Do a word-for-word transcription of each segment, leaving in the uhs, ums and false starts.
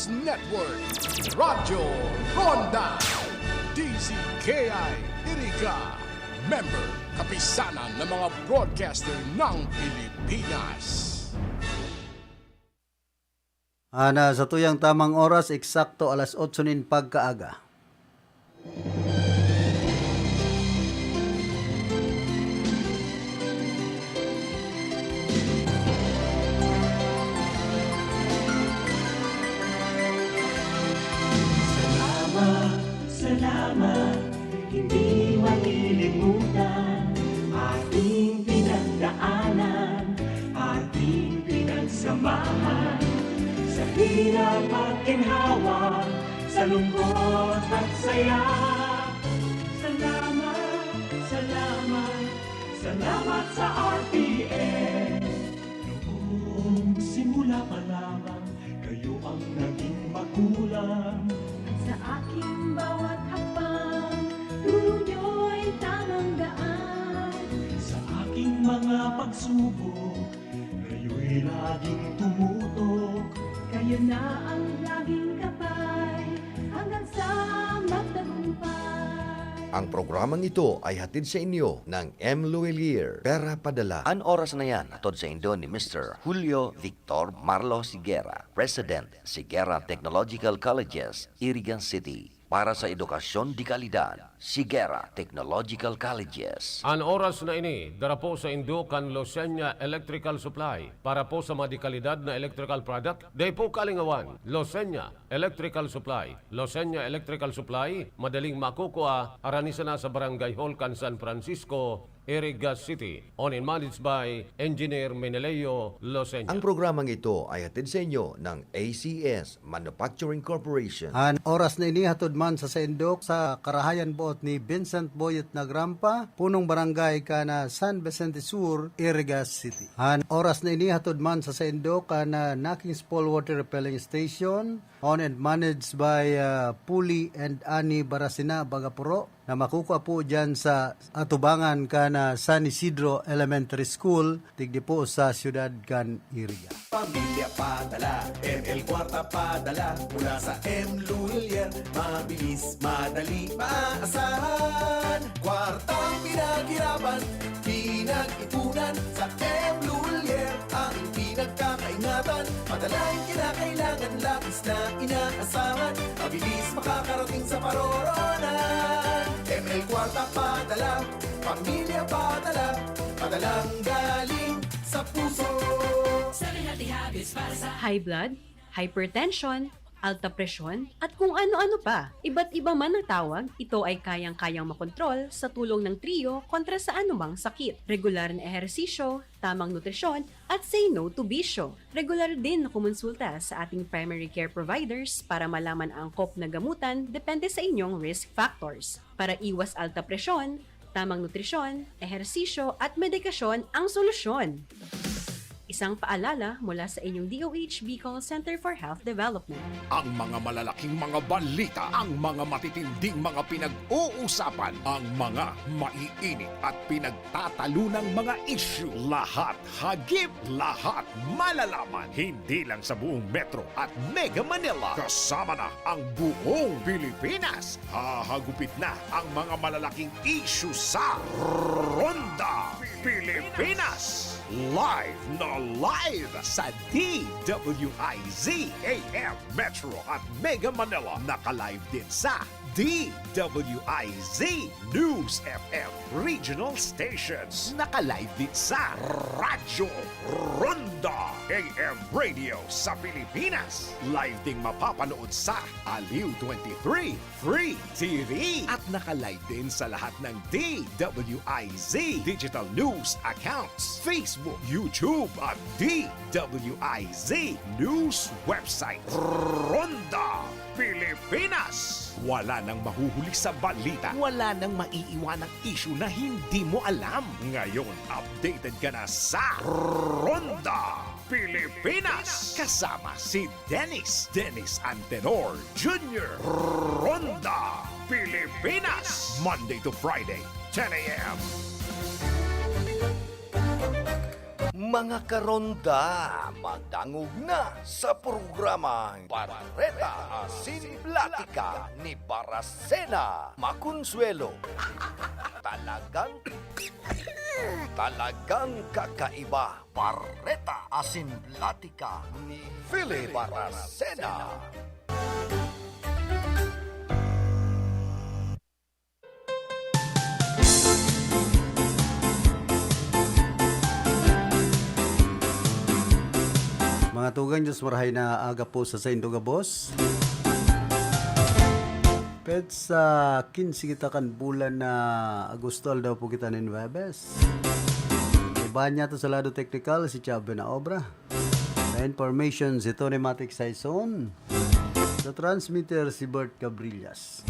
Network, Radyo Ronda, D Z K I Iriga, member, Kapisanan ng mga Broadcaster ng Pilipinas. Ana, sa tuyang tamang oras, eksakto alas otso nin pagkaaga. Salamat, salamat, hindi malilimutan ating pinagdaanan, ating pinagsamahan, sa hirap at ginhawa, sa lungkot at saya. Salamat, salamat, salamat sa R T N. Noong simula pa lamang, kayo ang naging magulang. Sa aking bawat hakbang, turo niyo'y tamang daan. Sa aking mga pagsubok, kayo'y laging tumutok. Kayo na ang laging gabay, hanggang sa magtagumpay. Ang programang ito ay hatid sa inyo ng M Luwilier, Pera Padala. An oras na yan, hatod saindo ni Mister Julio Victor Marlo Sigera, President, Sigera Technological Colleges, Iriga City. Para sa edukasyon de kalidad, Sigera Technological Colleges. An oras na ini, dara po saindo kan Losenya Electrical Supply. Para po sa mga de kalidad na electrical product, dai po kalingawan, Losenya Electrical Supply. Losenya Electrical Supply, madaling makukua, harani sana sa Barangay Hall kan San Francisco, Iriga City. Owned and managed by Engineer Meneleo Losenya. Ang programang ito ay hatid sa inyo ng A C S Manufacturing Corporation. An oras na ini hatod man sa saindo sa karahayan boot ni Vincent Boyet Nagrampa, punong barangay kan San Vicente Sur, Iriga City. An oras na ini hatod man sa saindo kan Nakings Fall Water Refilling Station, owned and managed by, ah, Puli and Ani Barasina Bagapuro, na makukua po diyan sa atubangan kan San Isidro Elementary School, digdi po sa siyudad kan Iriga. Pamilya padala, M L Kwarta padala, mula sa M Luwilier, mabilis, madali, maaasahan. Kwartang pinaghirapan, pinag-ipunan, sa M Luwilier, ang pinagkakaingatan. Padalang kinakailangan, labis na inaasahan, mabilis makakarating sa paroroonan. M L Kwarta padala, pamilya padala, padalang galing sa puso. High blood, hypertension, alta presyon, at kung ano-ano pa. Iba't iba man ang tawag, ito ay kayang-kayang makontrol sa tulong ng Trio kontra sa anumang sakit. Regular na ehersisyo, tamang nutrisyon, at say no to bisyo. Regular din na kumonsulta sa ating primary care providers para malaman ang angkop na gamutan depende sa inyong risk factors. Para iwas alta presyon, tamang nutrisyon, ehersisyo, at medikasyon ang solusyon. Isang paalala mula sa inyong D O H Bicol Center for Health Development. Ang mga malalaking mga balita, ang mga matitinding mga pinag-uusapan, ang mga maiinit at pinagtatalunang mga isyu, lahat hagip, lahat malalaman, hindi lang sa buong Metro at Mega Manila, kasama na ang buong Pilipinas. Hahagupit na ang mga malalaking isyu sa Ronda Pilipinas. Live na live sa D W I Z A M Metro at Mega Manila. Naka-live din sa D W I Z News F M Regional Stations. Naka-live din sa Radyo Ronda A M Radio sa Pilipinas. Live ding mapapanood sa Aliw twenty-three Free T V. At naka-live din sa lahat ng D W I Z digital news accounts, Facebook, YouTube at D W I Z News website. Ronda Pilipinas. Wala nang mahuhuli sa balita. Wala nang maiiwanang isyu na hindi mo alam. Ngayon, updated ka na sa Ronda Pilipinas. Kasama si Dennis, Dennis Antenor Junior. Ronda Pilipinas. Monday to Friday, ten a m. Mga karonda, madangog na sa programang Bareta Asin Platika ni Barasena Maconsuelo. Talagang, talagang kakaiba. Bareta Asin Platika ni Philip Barasena. Mga tugang, Diyos marahay na aga po sa saindo gabos. Petsa quince kita kan bulan na Agosto, aldaw po kita nin Huwebes. Iba niya to sa lado teknikal, si Chave na obra. Sa information, si Tony Matic Saison. Sa transmitter, si Bert Cabrillas.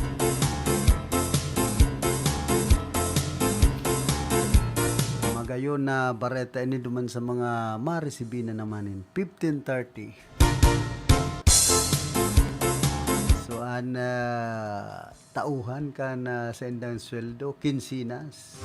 Magayon na bareta ini duman sa mga maresibi na naman in fifteen thirty. So, an, ah, tauhan kan, ah, saindang sweldo, kinsinas.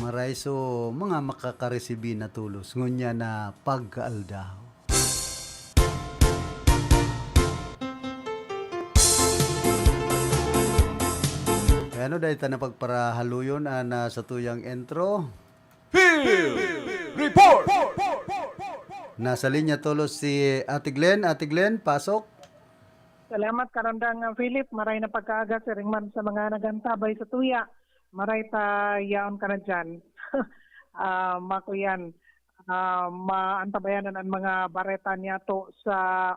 Maray so mga makakaresibi na tolos, ngunyan na pagkaaldaw. Kaya ano, dahil ta na pagparahaluyon an, ah, satuyang intro. Field Report! Nasa linya tolos si Ate Glenn. Ate Glenn, pasok. Salamat, Karandang, ah, Philip. Maray na pagkaaga, siring man sa mga nagantabay satuya. Maray ta yaon ka na diyan. Ah, makuyan. Ah, maantabayanan an mga bareta niyato sa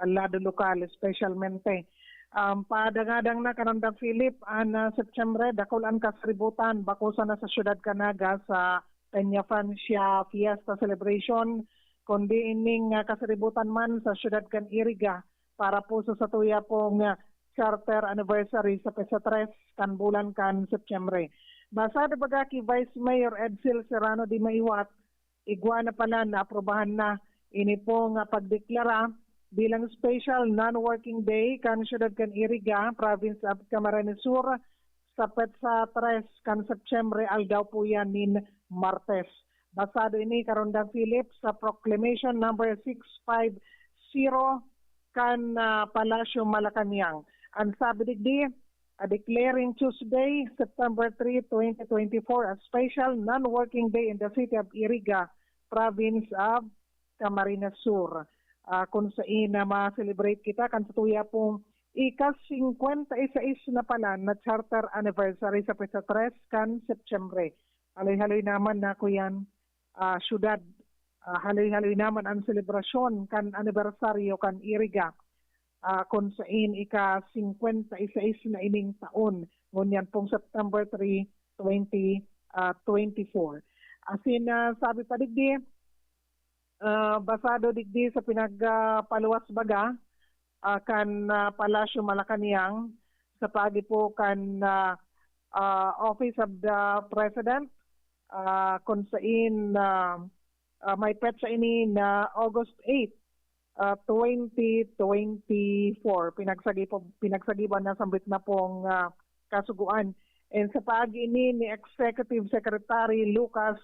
lado lokal, espesyalmente. Um, padangadang na, Karandang Philip, an, ah, Setyembre, dakul an kasaributan, bako sana sa siyudad kan Naga sa Peñafrancia Fiesta Celebration, kundi ining, ah, kasaributan man sa siyudad kan Iriga para po sa satuya pong, ah, charter anniversary sa petsa tres kan bulan kan Setyembre. Basado baga ki Vice Mayor Edsel Serrano de Maiwat, igwa na pala, naaprubahan na ini pong, ah, pagdeklara bilang special non-working day kan siyudad kan Iriga, Province of Camarines Sur, sa petsa tres kan Setyembre, aldaw po yan nin Martes. Basado ini, Karandang Philip, sa Proclamation Number six five zero kan, ah, Palasyo Malacañang. An sabi digdi, ah, declaring Tuesday, September three, twenty twenty-four, a special non-working day in the city of Iriga, province of Camarines Sur, ah, kun sain na ma-celebrate kita kan satuya pong ika-singkwenta y sais na pala na charter anniversary sa petsa tres kan Setyembre. Haloy-haloy naman na kuyan, ah, syudad, ah, haloy-haloy naman an selebrasyon kan anibersaryo kan Iriga, ah, kun sain ika-singkwenta y sais na ining taon, ngunyan pong September three, twenty, ah, twenty-four. Asin, ah, sabi pa digdi, ah, basado digdi sa pinag, ah, paluwas baga, ah, kan, ah, Palasyo Malacañang, sa paagi po kan, ah, ah, Office of the President, ah, kun sain, ah, ah, may petsa ini na August eight, ah, twenty twenty-four. Pinagsagipo-, pinagsagiban na sambit na pong, ah, kasugoan. And sa paagi ini ni Executive Secretary Lucas,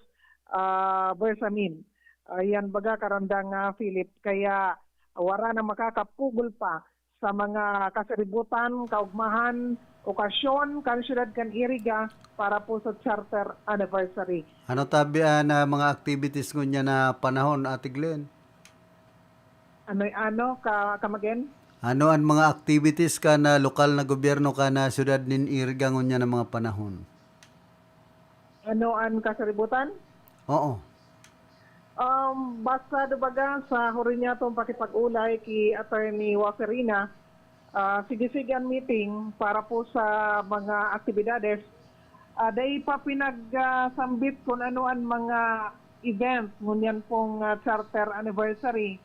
ah, Bersamin. Ah, yan baga, Karandang, ah, Philip. Kaya wara na makakapugol pa sa mga kasaributan, kaugmahan, okasyon kan siyudad kan Iriga para po sa charter anniversary. Ano tabi an, ah, mga activities ngunyan na panahon, Ate Glenn? Ano, ano, ka, come again? Ano an mga activities kan, ah, lokal na gobyerno kan, ah, siyudad nin Iriga ngunyan na mga panahon? Ano an kasaributan? Oo. Um, basado baga sa huri niyatong pakipag-ulay ki Attorney Waferina, ah, sige-sige an meeting para po sa mga aktibidades. Ah, dai pa pinagsambit kun ano an mga event ngunyan pong, ah, charter anniversary.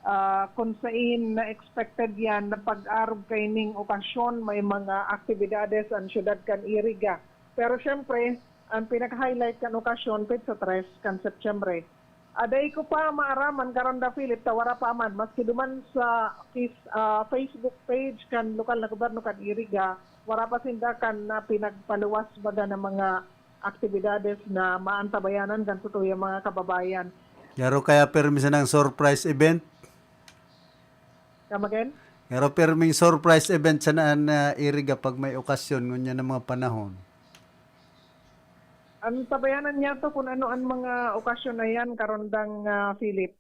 Ah, kun sain na expected yan na pag-arog kaining okasyon, may mga aktibidades an siyudad kan Iriga. Pero siyempre, ang pinaka-highlight kan okasyon, petsa tres kan Setyembre. Aday ko pa maaraman karon da Philip, ta wara pa man, maski duman sa fis- ah, Facebook page kan lokal na gobyerno kan Iriga, wara pa sinda kan na pinagpaluwas baga na mga aktibidades na maantabayanan kan satuyang mga kababayan. Garo kaya permi sanang surprise event? Come again? Garo perming surprise event sana an uh, Iriga pag may okasyon ngunyan ng mga panahon. Ang tabayanan niya to kung ano ang mga okasyon na yan, karondang uh, Philip.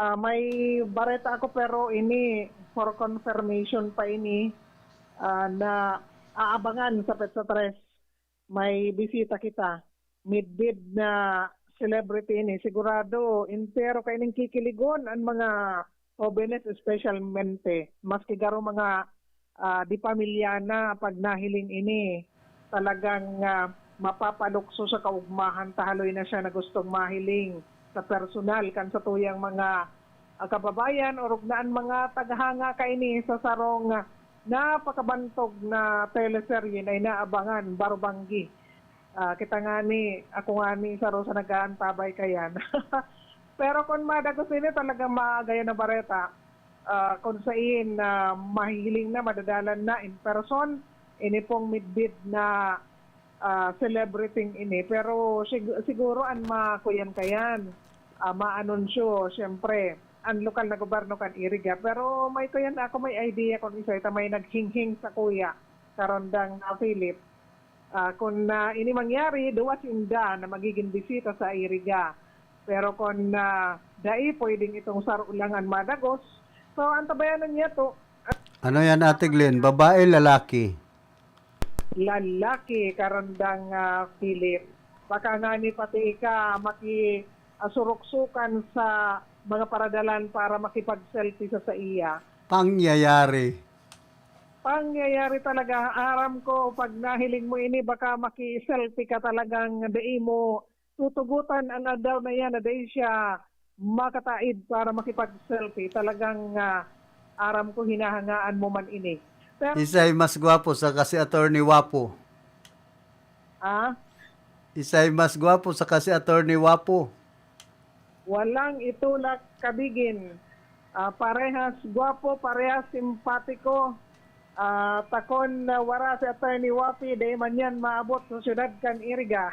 Uh, may bareta ako pero ini for confirmation pa ini uh, na aabangan sa Petsa Tres. May bisita kita. Midbid na celebrity ini. Sigurado, entero kaining kikiligon ang mga hobenes espesyalmente. Maski garo mga uh, di pamilya na pag nahiling ini. Talagang uh, mapapalukso sa kaugmahan ta haloy na siya na gustong mahiling sa personal kan satuyang mga uh, kababayan o rugnaan mga taghanga kaini sa sarong uh, napakabantog na teleserye na inaabangan, Baro Banggi. Uh, kita nga ni, ako nga ni, saro sa nag-aantabay kayan. Pero kung madagos ini talaga magayon na bareta, uh, kung sain na uh, mahihiling na, madadalan na in person, ini pong midbid na uh, celebrity ini. Pero sig- siguro an makuyan kayan, uh, maanunsyo, siyempre, ang lokal na gobyerno kan Iriga. Pero may kuyan ako may idea kung isa ita may naghinghing sa kuya, karondang uh, Philip. Uh, kung uh, ini mangyari, duwa sinda na magiging bisita sa Iriga. Pero kung uh, dai pwedeng itong sarulangan madagos, so antabayanan niya to. Ano yan, Ate Glenn? Babae, lalaki? Lalaki, karandang uh, Philip. Baka nga ni pati ika maki uh, suruksukan sa mga paradalan para makipag-selfie sa sa iya. Pangyayari. Pangyayari talaga. Aram ko, pag nahiling mo ini, baka maki-selfie ka talagang dai mo tutugutan ang aldaw na yan na dai siya makataid para makipag-selfie. Talagang uh, aram ko, hinahangaan mo man ini. Pero, isay mas gwapo sa kasi attorney wapo. Ah? Isay mas gwapo sa kasi attorney wapo. Walang itulak kabigin. Uh, parehas gwapo, parehas simpatiko. Uh, takon na wara si Attorney Wapi, dai man yan maabot sa syudad kan Iriga.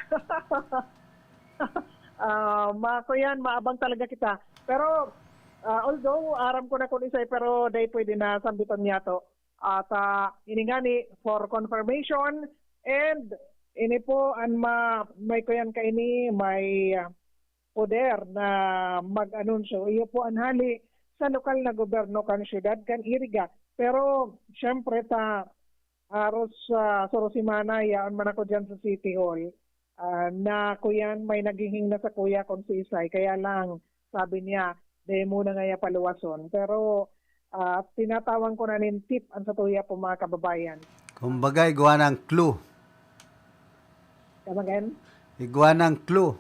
uh, mako yan, maabang talaga kita. Pero, uh, although aram ko na kung isay, pero dai pwede na sambitan niya to. At uh, ini ngani, for confirmation, and ini po, an ma, may kuyan ka ini, may uh, poder na mag-anunsyo. Iyo po an hali sa lokal na gobyerno kan syudad kan Iriga. Pero, syempre, ta, aros sa uh, suro semana, yaon man ako dyan sa City Hall. Uh, na kuyan, may naghihing na sa kuya kung si Isay. Kaya lang, sabi niya, dai mo na ngaya paluwason. Pero, uh, tinatawan ko na nin tip ang satuya po mga kababayan. Kumbaga, igwa ng clue. Come again? Igwa ng clue.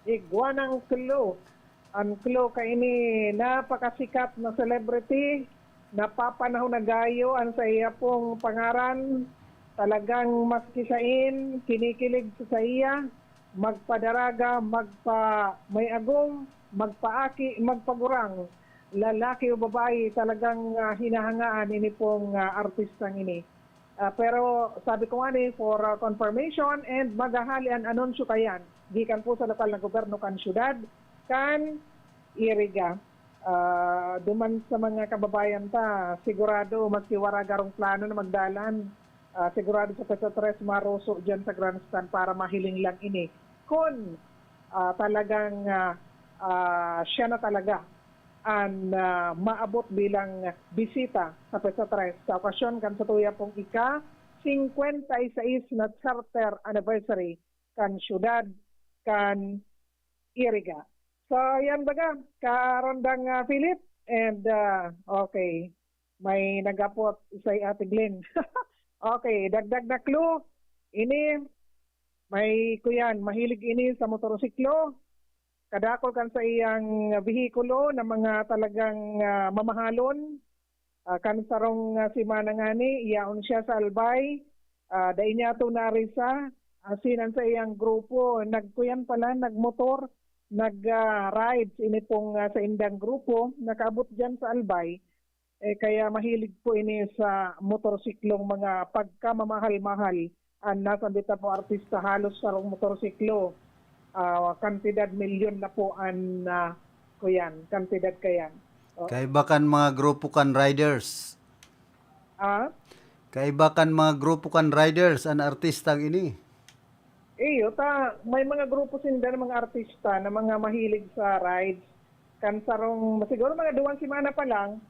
Igwa ng clue. Ang clue kaini, napakasikat na celebrity, napapanahon na gayo ang sa iya pong pangaran. Talagang maski sain, kinikilig sa sa iya, magpadaraga, magpa may agom, magpaaki, magpagurang. Lalaki o babae, talagang uh, hinahangaan ini pong uh, artistang ini. Uh, pero sabi ko nga ni, for uh, confirmation and maghahali an anunsyo kayan, gikan po sa lokal na gobyerno kan syudad, kan Iriga. Uh, duman sa mga kababayan ta, sigurado maski wara garong plano na magdalan, uh, sigurado sa Petsa Tres maroso dyan sa grandstand para mahiling lang ini. Kun uh, talagang uh, uh, siya na talaga an uh, maabot bilang bisita sa Petsa Tres sa okasyon kan satuya pong ika-singkwenta y sais na charter anniversary kan syudad kan Iriga. So, yan baga, karandang uh, Philip, and uh, okay, may nagapot isay Ate Glenn. Okay, dagdag na clue, ini, may kuyan, mahilig ini sa motorsiklo, kadakol kan sa iyang vehikulo na mga talagang uh, mamahalon, uh, kan sarong uh, semana ngani, iyaon siya sa Albay, uh, dai niya to narisa, asin an sa iyang grupo, nagkuyan pala, nagmotor, nag-rides ini pong, ah, saindang grupo, nakaabot diyan sa Albay. Eh, kaya mahilig po ini sa motorsiklong mga pagkamamahal-mahal. Ang nasambit na po artista, halos sarong motorsiklo, ah, kantidad milyon na po an, ah, kuyan, kantidad kayan. Oh. Kaiba kan mga grupo kan riders. Ah? Kaiba kan mga grupo kan riders an artistang ini. Iyo, ta, may mga grupo sinda ng mga artista na mga mahilig sa rides. Kan sarong, siguro mga duwang semana pa lang,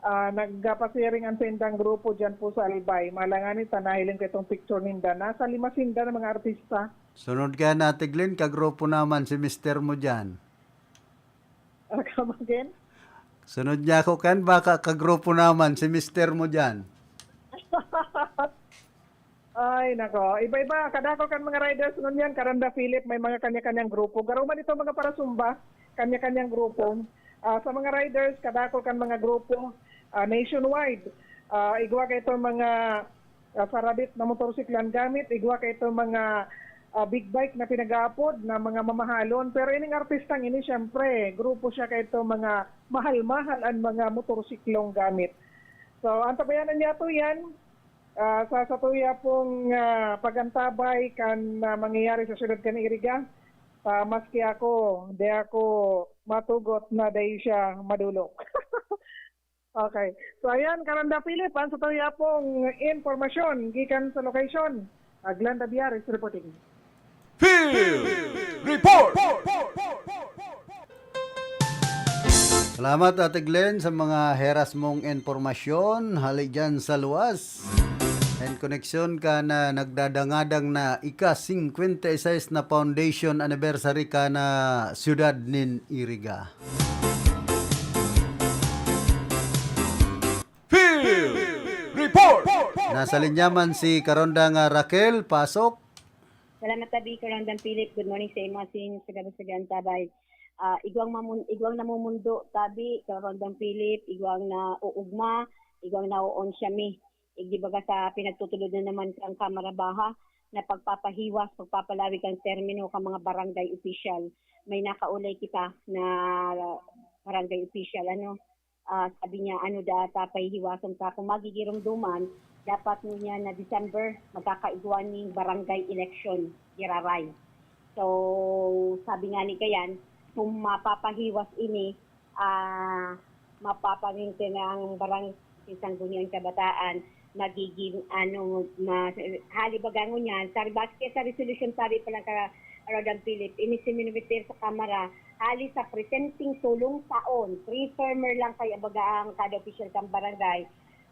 ah, nagpasiring an saindang grupo diyan po sa Albay. Malangan ita, nahiling ko itong picture ninda. Nasa lima sinda ng mga artista. Sunod ka na, Ate Glenn, kagrupo naman si mister mo diyan. Ah, come again? Sunod niya ako kan, baka kagrupo naman si mister mo diyan. Ay, nako. Iba-iba. Kadakol kan mga riders ngunyan, Karonda Philip, may mga kanya-kanyang grupo. Garo man itong mga parasumba, kanya-kanyang grupo. Ah, sa mga riders, kadakol kan mga grupo, ah, nationwide. Ah, igwa ka itong mga, ah, sarabit na motorsiklo an gamit, igwa ka itong mga, ah, big bike na pinag-aapod na mga mamahalon. Pero ining artistang ini, siyempre, grupo siya ka itong mga mahal-mahal an mga motorsiklong gamit. So, antabayanan niya to yan. Ah, sa satuya pong, ah, pag-antabay kan, ah, mangyayari sa siyudad kan Iriga, ah, maski ako, di ako matugot na dai siya madulok. Okay. So, ayan, Karonda Philip, ang satuya pong impormasyon gikan sa location. Ah, Glenda Biares reporting. Field Report! Salamat, Ate Glenn, sa mga heras mong impormasyon hali dyan sa luwas. And koneksyon ka na nagdadangadang na ika-singkwenta y seis na foundation anniversary ka na siyudad nin Iriga. Field Report! Nasa linya man si Karonda nga Raquel, pasok. Salamat tabi, Karandang Philip. Good morning sa imo, asin sa gabos sa Antabay. Ah, igwang mamun-, igwang namumundo tabi, Karandang Philip, igwang nauugma, igwang naoon siya mi. Igdi baga sa pinagtutulod na naman kang Kamara Baha na pagpapahiwas, pagpapalawig ang termino kan mga barangay official. May nakaulay kita na barangay official, ano, ah, sabi niya, ano da ta pahihiwason ta kung magigiromdoman, dapat ngunyan na December, magkakaigwa ning barangay election, giraray. So, sabi nga ni Kayan, kung mapapahiwas ini, ah, mapapaminti na ang barang-, Sangguniang Kabataan, magiging, ano, ma-, hali baga ngunyan, sa, base sa resolution, sabi pa lang ka, Rodan Philip, ini si Minimiter sa Kamara, hali sa presenting tulong taon, three termer lang kaya baga ang kada opisyal kan barangay.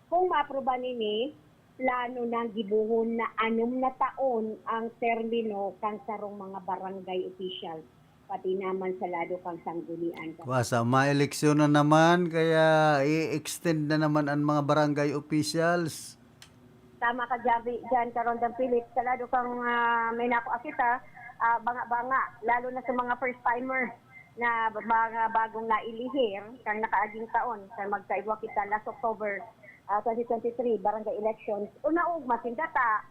Kung maaproba nini, plano nang gibohon na anom na taon ang termino kan sarong mga barangay official, pati naman sa lado kan Sanggunian. Wa, sa maeleksyon na naman, kaya i-extend na naman ang mga barangay officials. Tama ka, Javi, dyan, Karondang Philip. Sa lado kang, ah, may nakuha kita, ah, banga-banga, lalo na sa mga first timer na mga bagong nailihir, kang nakaaging taon, kang magkaigwa kita last October, ah, twenty twenty-three, barangay elections. Una, ugma, sinda ta,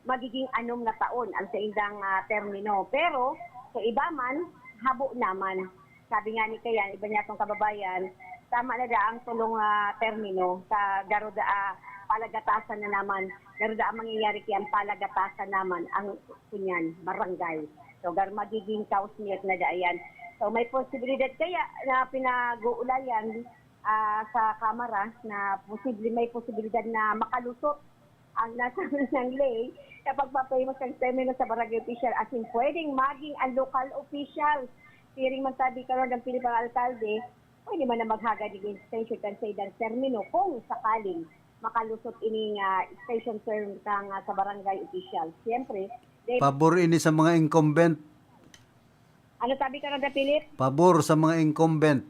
magiging anom na taon ang saindang, ah, termino. Pero, sa iba man, habo naman. Sabi nga ni Kayan, iba niya tong kababayan, tama na da ang tulong, ah, termino sa garo da, ah, palagatasan na naman. Garo da ang mangyayari kaya ang palagatasan naman ang kunyan, barangay. So, gar magiging kausmiyat na da yan. So, may posibilidad kaya na pinag-uulayan, ah, sa Kamara na posible, may posibilidad na makalusot ang nasa ng ley sa pagpapahimas ng termino sa barangay official, as in, pwedeng maging ang local official. Siring man sabi karon ng Pilipang alkalde, pwede man na maghagad ng extension kan sa edad termino kung sakaling makalusot ining, ah, extension term kang, ah, sa barangay official. Siyempre, they Pabor ini sa mga incumbent. Ano sabi ka, Roda Philip? Pabor sa mga incumbent.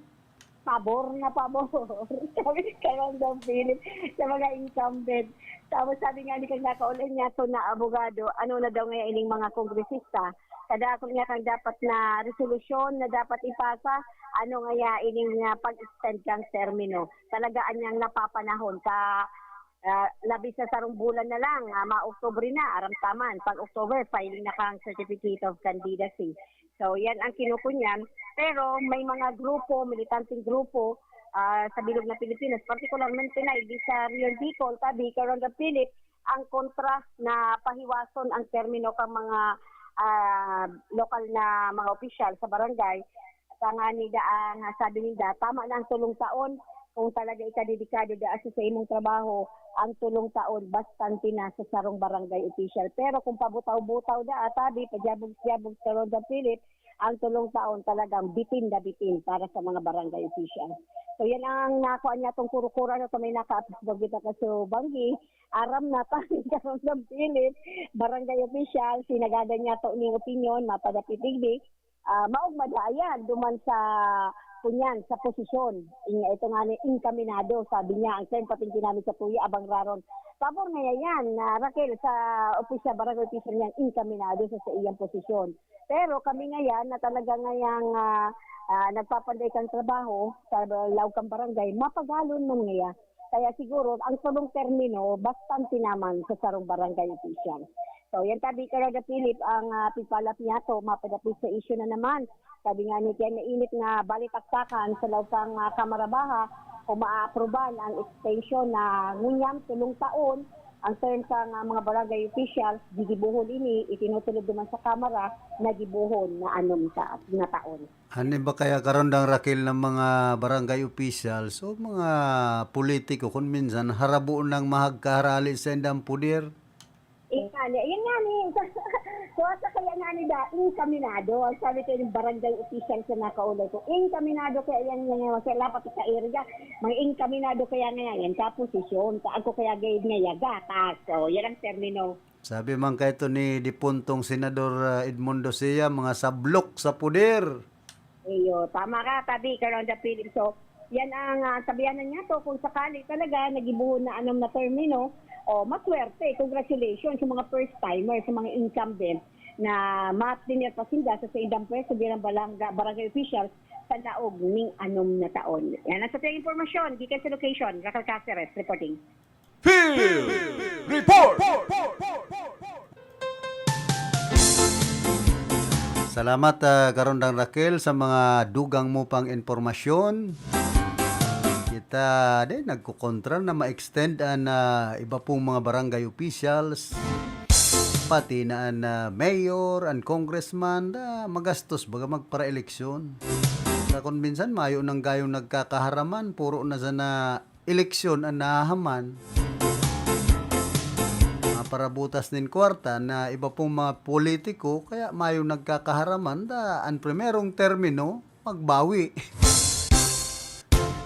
Pabor na pabor. Sabi ni Karandang Philip sa mga incumbent. Tapos sabi nga ni kang nakaulay niya, so na abogado, ano na daw ngayon ining mga kongresista? Kadakol niya kang dapat na resolusyon na dapat ipasa, ano ngaya ining, ah, pag-extend kang termino? Talaga anyang napapanahon sa, ah, labis na sarong bulan na lang, ah, ma-Oktubre na, aram taman. Pag October, filing na kang certificate of candidacy. So, yan ang kinukunyan. Pero may mga grupo, militanteng grupo, ah, sa bilog na Pilipinas, partikularmente na, di sa Real Bicol, tabi, Karonda Philip, ang kontra na pahiwason ang termino kan mga, ah, lokal na mga opisyal sa barangay. Tanganing daang, ah, sabi ninda, tama na ang tolong taon. Kung talaga ika dedikado daa sa, sa imong trabaho, ang tolong taon, bastante na sa sarong barangay opisyal. Pero kung pabutaw-butaw daa, tabi, padyabog-dyabog sa Karonda Philip, ang tolong taon talagang bitin na bitin para sa mga barangay opisyal. So, yan ang nakuha niya tong kurukura na sa may nakaapos bagita ka so banggi. Aram na tayo sa Karonda Philip, barangay opisyal, sinagadan niya to ning opinyon, mapadapit digdi. Ah, maog madayan duman sa kunyan, sa posisyon. Inya ito nga ni inkaminado, sabi niya, ang term pating ginamit sa tuya, abang raron. Pabor niya yan, na Raquel, sa opisyal, barangay opisyal niyan, inkaminado sa, sa iyang posisyon. Pero kami ngayan na talaga ngayang, ah, ah, nagpapanday kang trabaho sa laog kang barangay, mapagalon man ngaya. Kaya siguro, ang tulong termino, bastante naman sa sarong barangay opisyal. So, yan tabi, Karonda Philip, ang, ah, pigpalap niya to, mapadapit sa isyu na naman. Sabi nga ni, kaya mainit na balitaktakan sa laog kang, ah, Kamara Baha kung maaaproban ang extension na ngunyan tulong taon ang term sa nga mga barangay officials, gigibohon ini, itinutulod naman sa Kamara na gibohon na anom ta-, na taon. Ano ba kaya karondang Raquel ng mga barangay officials o mga politiko kun minsan harabo nang mahagkaharali sa indang puder? Ingani, ayun nga ni. So, asa kaya nga ni da, inkaminado. Ang sabi ko yung barangay official sa nakaulay ko, inkaminado kaya yan, yan, yan. Kaya dapat sa area, mga inkaminado kaya nga yan, sa posisyon, sa ako kaya gayud nga yaga, taas. So, yan ang termino. Sabi man kaito ni dipuntong Senador, ah, Edmundo Sia, mga sablok sa puder. Iyo, tama ka, tabi, Karonda Philip. So, yan ang, ah, sabihan na niya to, kung sakali talaga nagibuhon na anom na termino, o maswerte, congratulations sa mga first timer, sa mga incumbent na matiner pa sinda sa saindang pwesto bilang balangga, barangay officials sa laog ning anom na taon. Yan ang sa tayong impormasyon, gikan sa location, Raquel Caceres reporting. Field Report! Salamat, ah, Karondang Raquel, sa mga dugang mo pang impormasyon. Kita din nagkukontra na ma-extend an, ah, iba pong mga barangay officials, pati na an, ah, mayor, an congressman, na magastos baga magpara-eleksyon. Sa kun minsan, mayo nang gayong nagkakaharaman, puro na sana eleksyon an nahahaman. Maparabutas nin kwarta na iba pong mga politiko, kaya mayong nagkakaharaman, da, an primerong termino, magbawi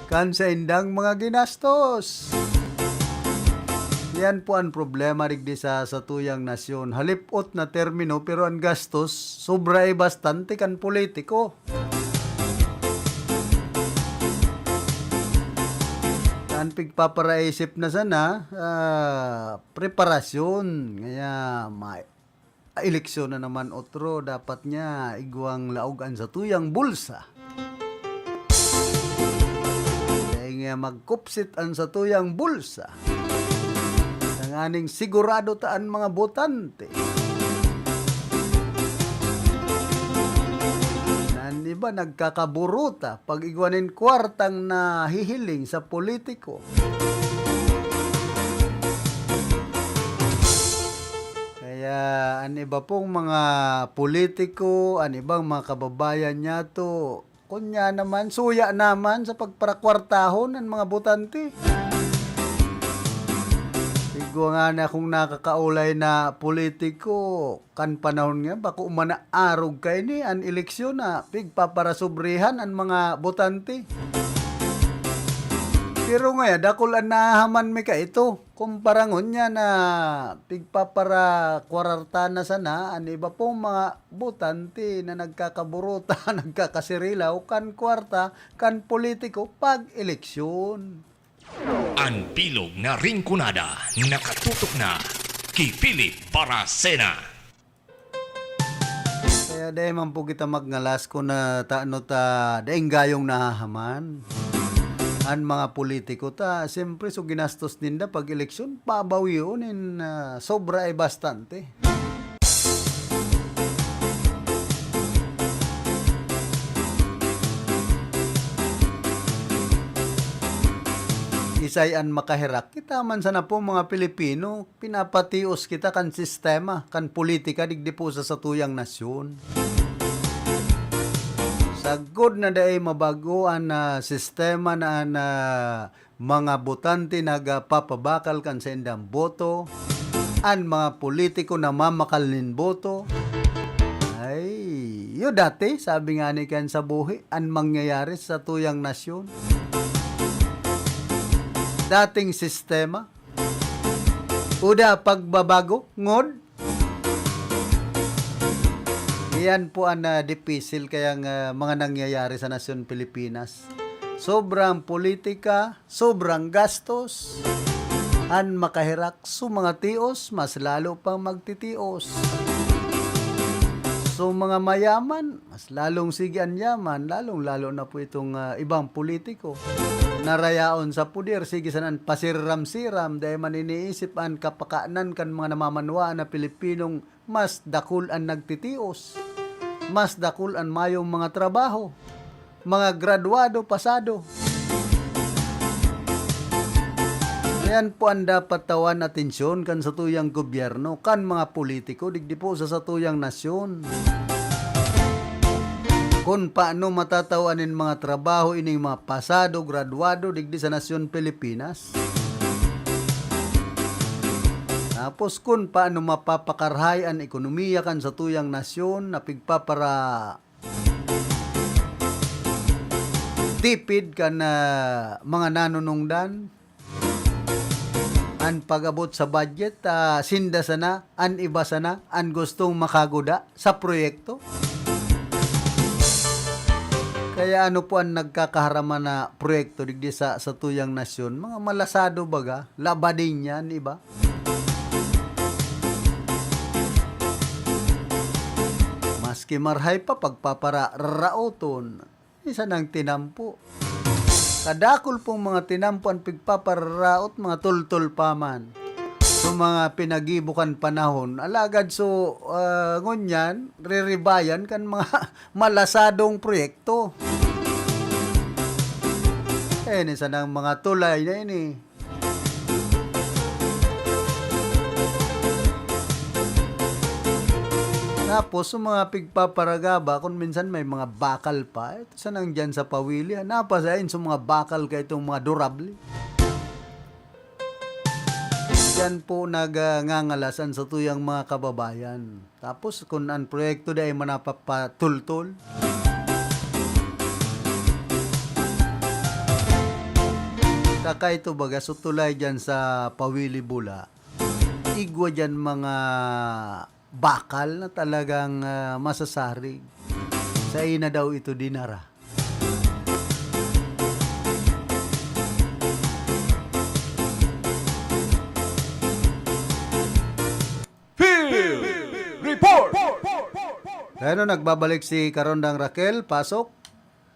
kan saindang mga ginastos. Yan po an problema digdi sa satuyang nasyon. Halip-ot na termino, pero an gastos, sobra ay bastante kan politiko. An pigpaparaisip na sana, ah, preparasyon. Kaya ma-, eleksyon na naman otro, dapat niya igwang laog an satuyang bulsa. Dai nga magkupsit an satuyang bulsa. Tanganing sigurado ta an mga botante. Nan iba nagkakaburuta pag igwa nin kwartang nahihiling sa politiko. Kaya an iba pong mga politiko, an ibang mga kababayan niyato, kunya naman, suya naman sa pagparakwartahon an mga botante. Igwa nga na akong nakakaulay na politiko, kan panahon nga, bako man na arog kaini an eleksyon na pigpaparasobrehan an mga botante. Pero ngaya, dakul an nahahaman mi kaito. Kumpara ngunyan na pigpapara-kwarta na sana an iba pong mga botante na nagkakaburuta, nagkakasirilaw kan kwarta kan politiko pag eleksyon. An bilog na Rinconada nakatutok na ki Philip Baracena. Kaya dai man po kita magngalas kun, ah, tano ta daing gayong nahahaman an mga politiko ta. Siyempre, so ginastos ninda pag eleksyon, babawion nin, ah, sobra ay bastante. Bisay an makaherak, kita man sana po, mga Pilipino, pinapatios kita kan sistema, kan politika digdi po sa satuyang nasyon. Sagkod na dai mabago an, ah, sistema na an, ah, mga botante nagpapabakal kan saindang boto, an mga politiko namamakal nin boto. Ay, yo dati, sabi nga ni Ken sa buhi, an mangyayari sa tuyang nasyon. Dating sistema. Uda pagbabago, ngod. Iyan po an, ah, dipisil kayang, ah, mga nangyayari sa nasyon Pilipinas. Sobrang politika, sobrang gastos. An makaherak, so mga tios, mas lalo pang magtitios. So mga mayaman, mas lalong sige an yaman, lalong-lalo na po itong, ah, ibang politiko. Narayaon sa puder, sige sanan pasiram-siram, dai man iniisip an kapakanan kan mga namamanwaan na Pilipinong mas dakul an nagtitios, mas dakul an mayong mga trabaho, mga gradwado, pasado. Yan po an dapat tawan atensyon kan satuyang gobyerno, kan mga politiko, digdi po sa satuyang nasyon. Kun paano matatawan nin mga trabaho ining mga pasado, gradwado, digdi sa nasyon Pilipinas. Tapos kun paano mapapakarahay an ekonomiya kan satuyang nasyon na pigpapara tipid kan, ah, mga nanunungdan. An pag-abot sa budget, ah, sinda sana, an iba sana, an gustong makaguda sa proyekto. Kaya ano po an nagkakaharaman na proyekto digdi sa, sa tuyang nasyon? Mga malasado baga, labadin yan, iba. Maski marahay pa, pagpapararaoton, isa nang tinampo. Kadakul pong mga tinampo an pigpapararaot, mga tultol pa man. So, mga pinagibo kan panahon, alagad so, ah, ngunyan, riribayan kan mga malasadong proyekto. Eh, ni sanang mga tulay na ini. Tapos, yung mga pigpaparagaba, kung minsan may mga bakal pa, ito sanang dyan sa Pawili, ah, napasain sa mga bakal ka itong mga durable. Diyan po nagngangalasan sa tuyang mga kababayan. Tapos, kun an proyekto dai man napapatultol, kakaito baga, so tulay diyan sa Pawili Bula, igwa diyan mga bakal na talagang, ah, masasarig. Sa ina daw ito dinara. Field Report! Kaya no, nagbabalik si Karondang Raquel, pasok.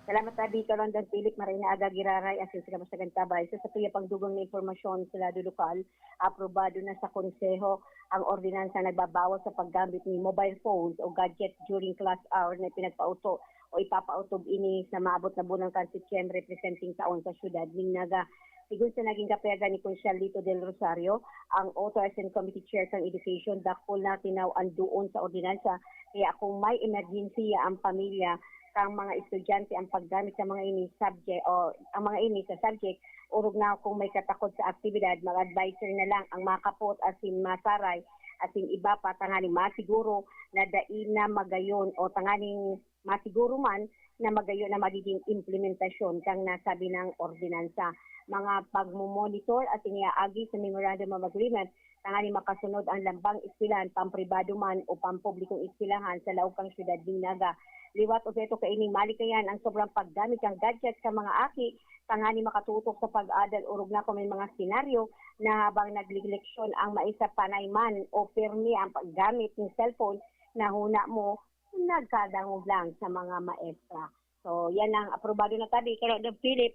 Salamat, Abi. Karondang Philip, maray na aga, giraray, asin sila masagantabay. Sa satuya pang dugang na impormasyon sa lado lokal, aprobado na sa Konseho ang ordinansa nagbabawal sa paggamit ni mobile phones o gadget during class hour na pinagpauto o ipapautob ini sa maabot na bulan kan Setyembre, presenteng taon sa siyudad nin Naga. Sigun sa naging kapayagan ni Konsyal Lito Del Rosario, ang Authorizing Committee Chair kan Education, dakul na tinaw-an doon sa ordinansa. Kaya kung may emergensiya ang pamilya, kang mga estudyante ang paggamit sa mga ini subject o ang mga ini sa subject, orog na kung may katakod sa aktibidad, mag-advisory na lang ang makapot asin masaray asin iba pa, tanganing masiguro na dai na magayon o tanganing masiguro man na magayon na magiging implementasyon kang nasabi ng ordinansa. Mga pagmomonitor asin iaagi sa Memorandum of Agreement tanganing makasunod ang lambang eskwelahan, pampribado man o pampublikong eskwelahan sa laog kan siyudad nin Naga. Liwat obheto kaining malikayan ang sobrang paggamit kan gadget sa mga aki, tanganing makatutok sa pag-adal, orog na kung may mga senaryo na habang nagleleksyon ang maestra, panay man o pirmi ang paggamit nin cellphone, nahuna mo, nagkadangog lang sa mga maestra. So, yan ang aprobado na tabi. Pero, Dong Philip,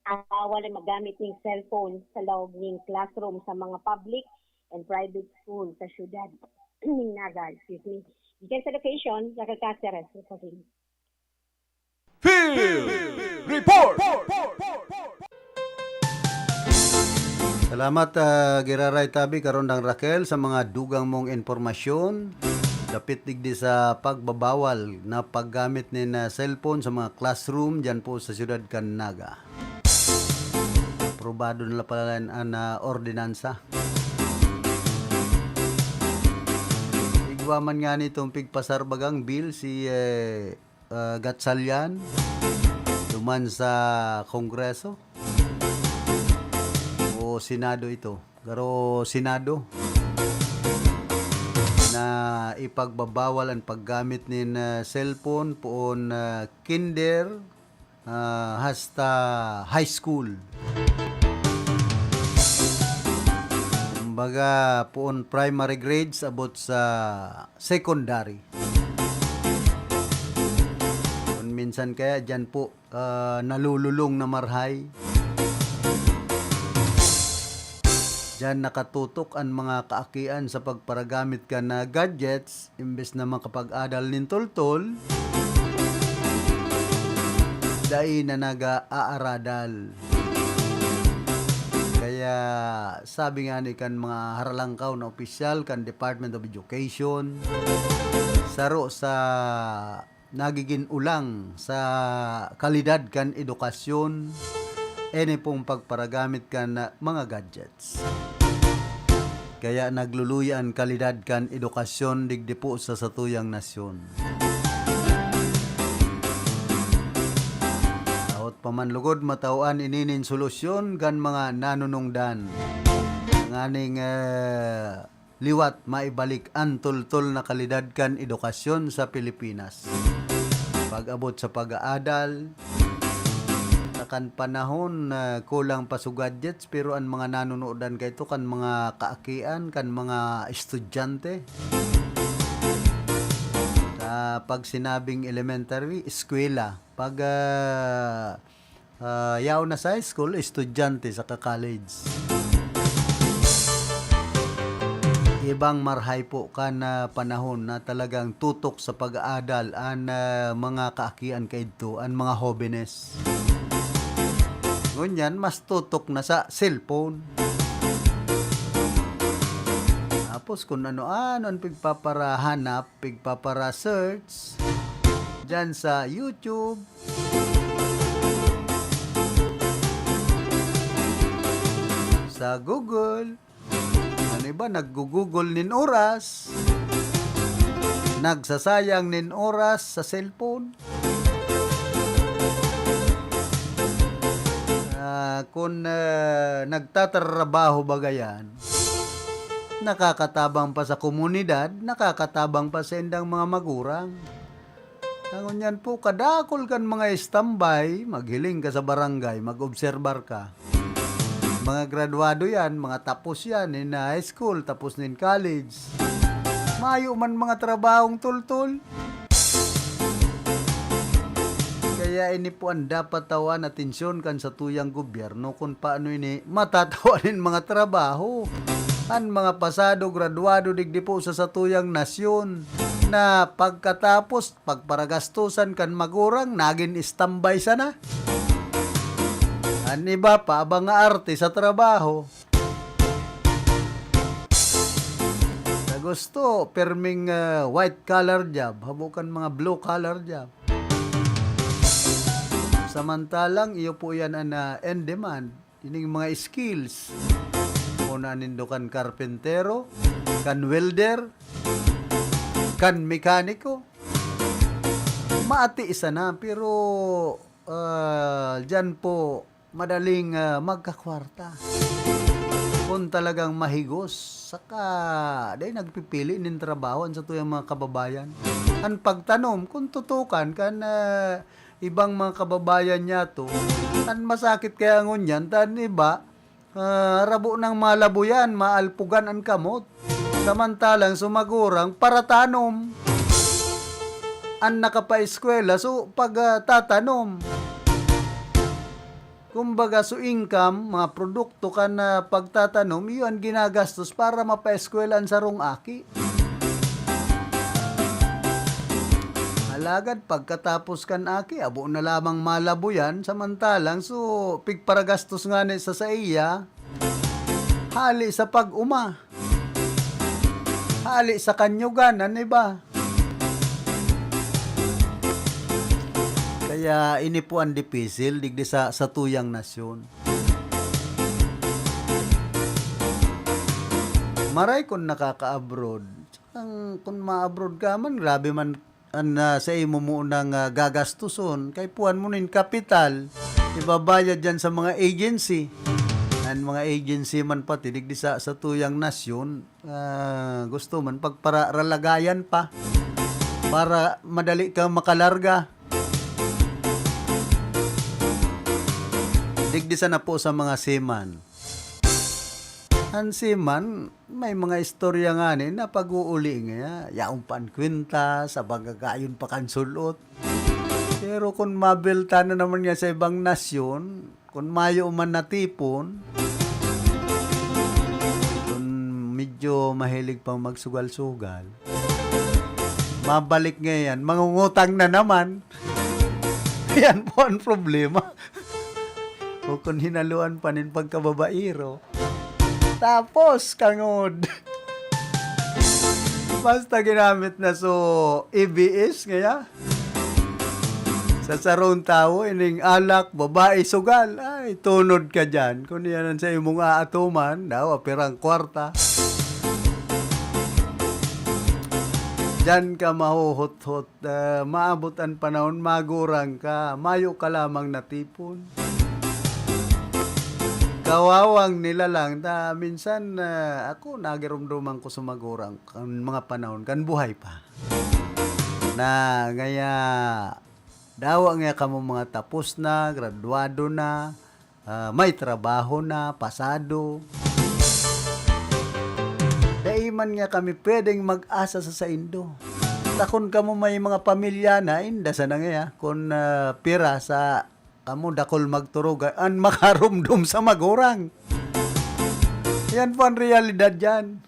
ang bawal na maggamit ning cellphone sa laog ning classroom sa mga public and private school sa siyudad ning Naga, excuse me. Gikan sa location, Naga Caceres, reporting. Field Report! Salamat, ah, giraray tabi, Karondang Raquel, sa mga dugang mong impormasyon dapit digdi sa pagbabawal na paggamit nin, ah, cellphone sa mga classroom diyan po sa siyudad kan Naga. Aprobado na pala an, an, ah, ordinansa. Igwa man ngani itong pigpasar bagang bill si, eh, ah, Gatchalian duman sa Kongreso o Senado ito. Garo Senado na ipagbabawal an paggamit nin, ah, cellphone poon, ah, kinder, ah, hasta high school. Kumbaga, poon primary grades abot sa secondary. Kun minsan kaya diyan po, ah, nalululong na marhay. Diyan nakatutok an mga kaakian sa pagparagamit kan, ah, gadgets, imbes na makapag-adal nin toltol, dai na nag-aaradal. Kaya sabi nga ni kan mga haralangkaw na opisyal kan Department of Education, saro sa nagigin ulang sa kalidad kan edukasyon, ini pong pagparagamit kan mga gadgets. Kaya nagluluya an kalidad kan edukasyon digdi po sa satuyang nasyon. Daot pa man lugod matawan ini nin solusyon kan mga nanunungdan. Nganing, eh, liwat maibalik an toltol na kalidad kan edukasyon sa Pilipinas. Pag-abot sa pag-aadal, sa kan panahon na kulang pa sa gadgets, pero an mga nanunodan kaito kan mga kaakian, kan mga estudyante. Sa pag sinabing elementary, eskwela. Pag, ah, ah, yaon na sa high school, estudyante saka college. Ibang marhay po kan, ah, panahon na talagang tutok sa pag-aadal an, ah, mga kaakian kaidto, an mga hobenes. Ngunyan, mas tutok na sa cellphone. Tapos kung ano-ano an pigpaparahanap, pigpapara-search diyan sa YouTube, sa Google. An iba, naggo-Google nin oras, nagsasayang nin oras sa cellphone. Ah, kun, ah, nagtatrabaho baga yan, nakakatabang pa sa komunidad, nakakatabang pa sa indang mga magurang. Ngunyan po, kadakul kan mga istambay, maghiling ka sa barangay, mag-obserbar ka. Mga graduado yan, mga tapos yan, nin high school, tapos nin college. Mayo man mga trabahong toltol. Kaya ini po an dapat tawan atensyon kan satuyang gobyerno, kun paano ini matatawan nin mga trabaho. An mga pasado, graduado digdi po sa satuyang nasyon, na pagkatapos pagparagastusan kan magurang, nagin istambay sana. An iba pa, abang nga arte sa trabaho. Sa gusto, pirming, ah, white collar job, habo kan mga blue collar job. Samantalang iyo po yan an, ah, in demand. Ining mga skills. Kung nindo kan karpentero, kan welder, kan mekaniko. Maati sana, pero, ah, diyan po madaling, ah, magkakwarta. Kung talagang mahigos, saka dai nagpipili nin trabaho an satuyang mga kababayan. An pagtanom, kung tutukan kan, ah, ibang mga kababayan niyato, an masakit kaya ngunyan, ta an iba, ah, rabo nang malabuyan, maalpugan an kamot. Samantalang sa magurang, paratanom. An nakapaeskwela, so, pag, ah, tatanom. Kumbaga, so income, mga produkto kan, ah, pagtatanom, iyo an ginagastos para mapaeskwela an sarong aki. Alagad pagkatapos kan aki, abo na lamang malabuyan, samantalang so, pigparagastos ngani sa saiya, Hali sa pag-uma. Hali sa kanyugan, an iba. Kaya ini po an dipisil digdi sa satuyang nasyon. Maray kun nakaka-abroad. Ang, kun ma-abroad ka man, grabe man an, ah, sa imo munang, ah, gagastuson, kay puan mo nin kapital, ibabayad diyan sa mga agency. An mga agency man pati digdi sa, sa tuyang nasyon, ah, gusto man pagpararalagayan pa para madali kang makalarga. Digdi sana po sa mga seaman. An seaman, may mga istorya ngani na pag-uuli niya, yaon pa an kwenta, sabagagayon pa kan sul-ot. Pero kun mabelta na naman niya sa ibang nasyon, kun mayo man natipon, kun medyo mahilig pang magsugal-sugal, mabalik ngayon, mangungutang na naman. Yan po ang problema. O kun hinaluan pa nin pagkababaero. Tapos, kangod. Basta ginamit na so, A B S ngaya. Sa sarong tawo, ining alak, babae, sugal. Ay, tunod ka dyan. Kun yan ang sa imong aatuman, daw, apirang kwarta. Diyan ka mahuhuthot. Ah, maabot an panahon, magurang ka, mayo ka lamang natipon. Kawawang nilalang, ta minsan, ah, ako, nagiromdoman ko sa magurang, kan mga panahon, kan buhay pa. Na, ngaya, dawa nga kamo mga tapos na, graduado na, ah, may trabaho na, pasado. Dai man nga kami pwedeng mag-asa sa saindo. Ta kun kamo may mga pamilya na, inda sana ngaya, kun, ah, pira sa kamo dakul magturog, an makaromdom sa magurang. Yan po ang realidad diyan.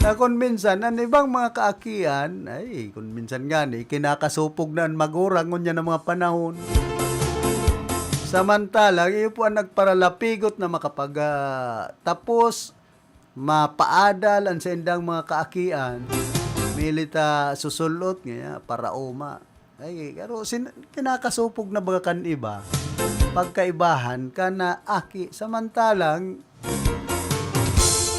Na kun minsan, an ibang mga kaakian, ay, kun minsan ngani, kinakasupog na an magurang ngunyan na mga panahon. Samantala, iyo po an nagparalapigot na makapag, ah, tapos, mapaadal an saindang mga kaakian, mili ta susul-ot ngaya, paraoma. Ay, pero sin-, kinakasupog na baga kan iba, pagkaibahan kan, ah, aki. Samantalang,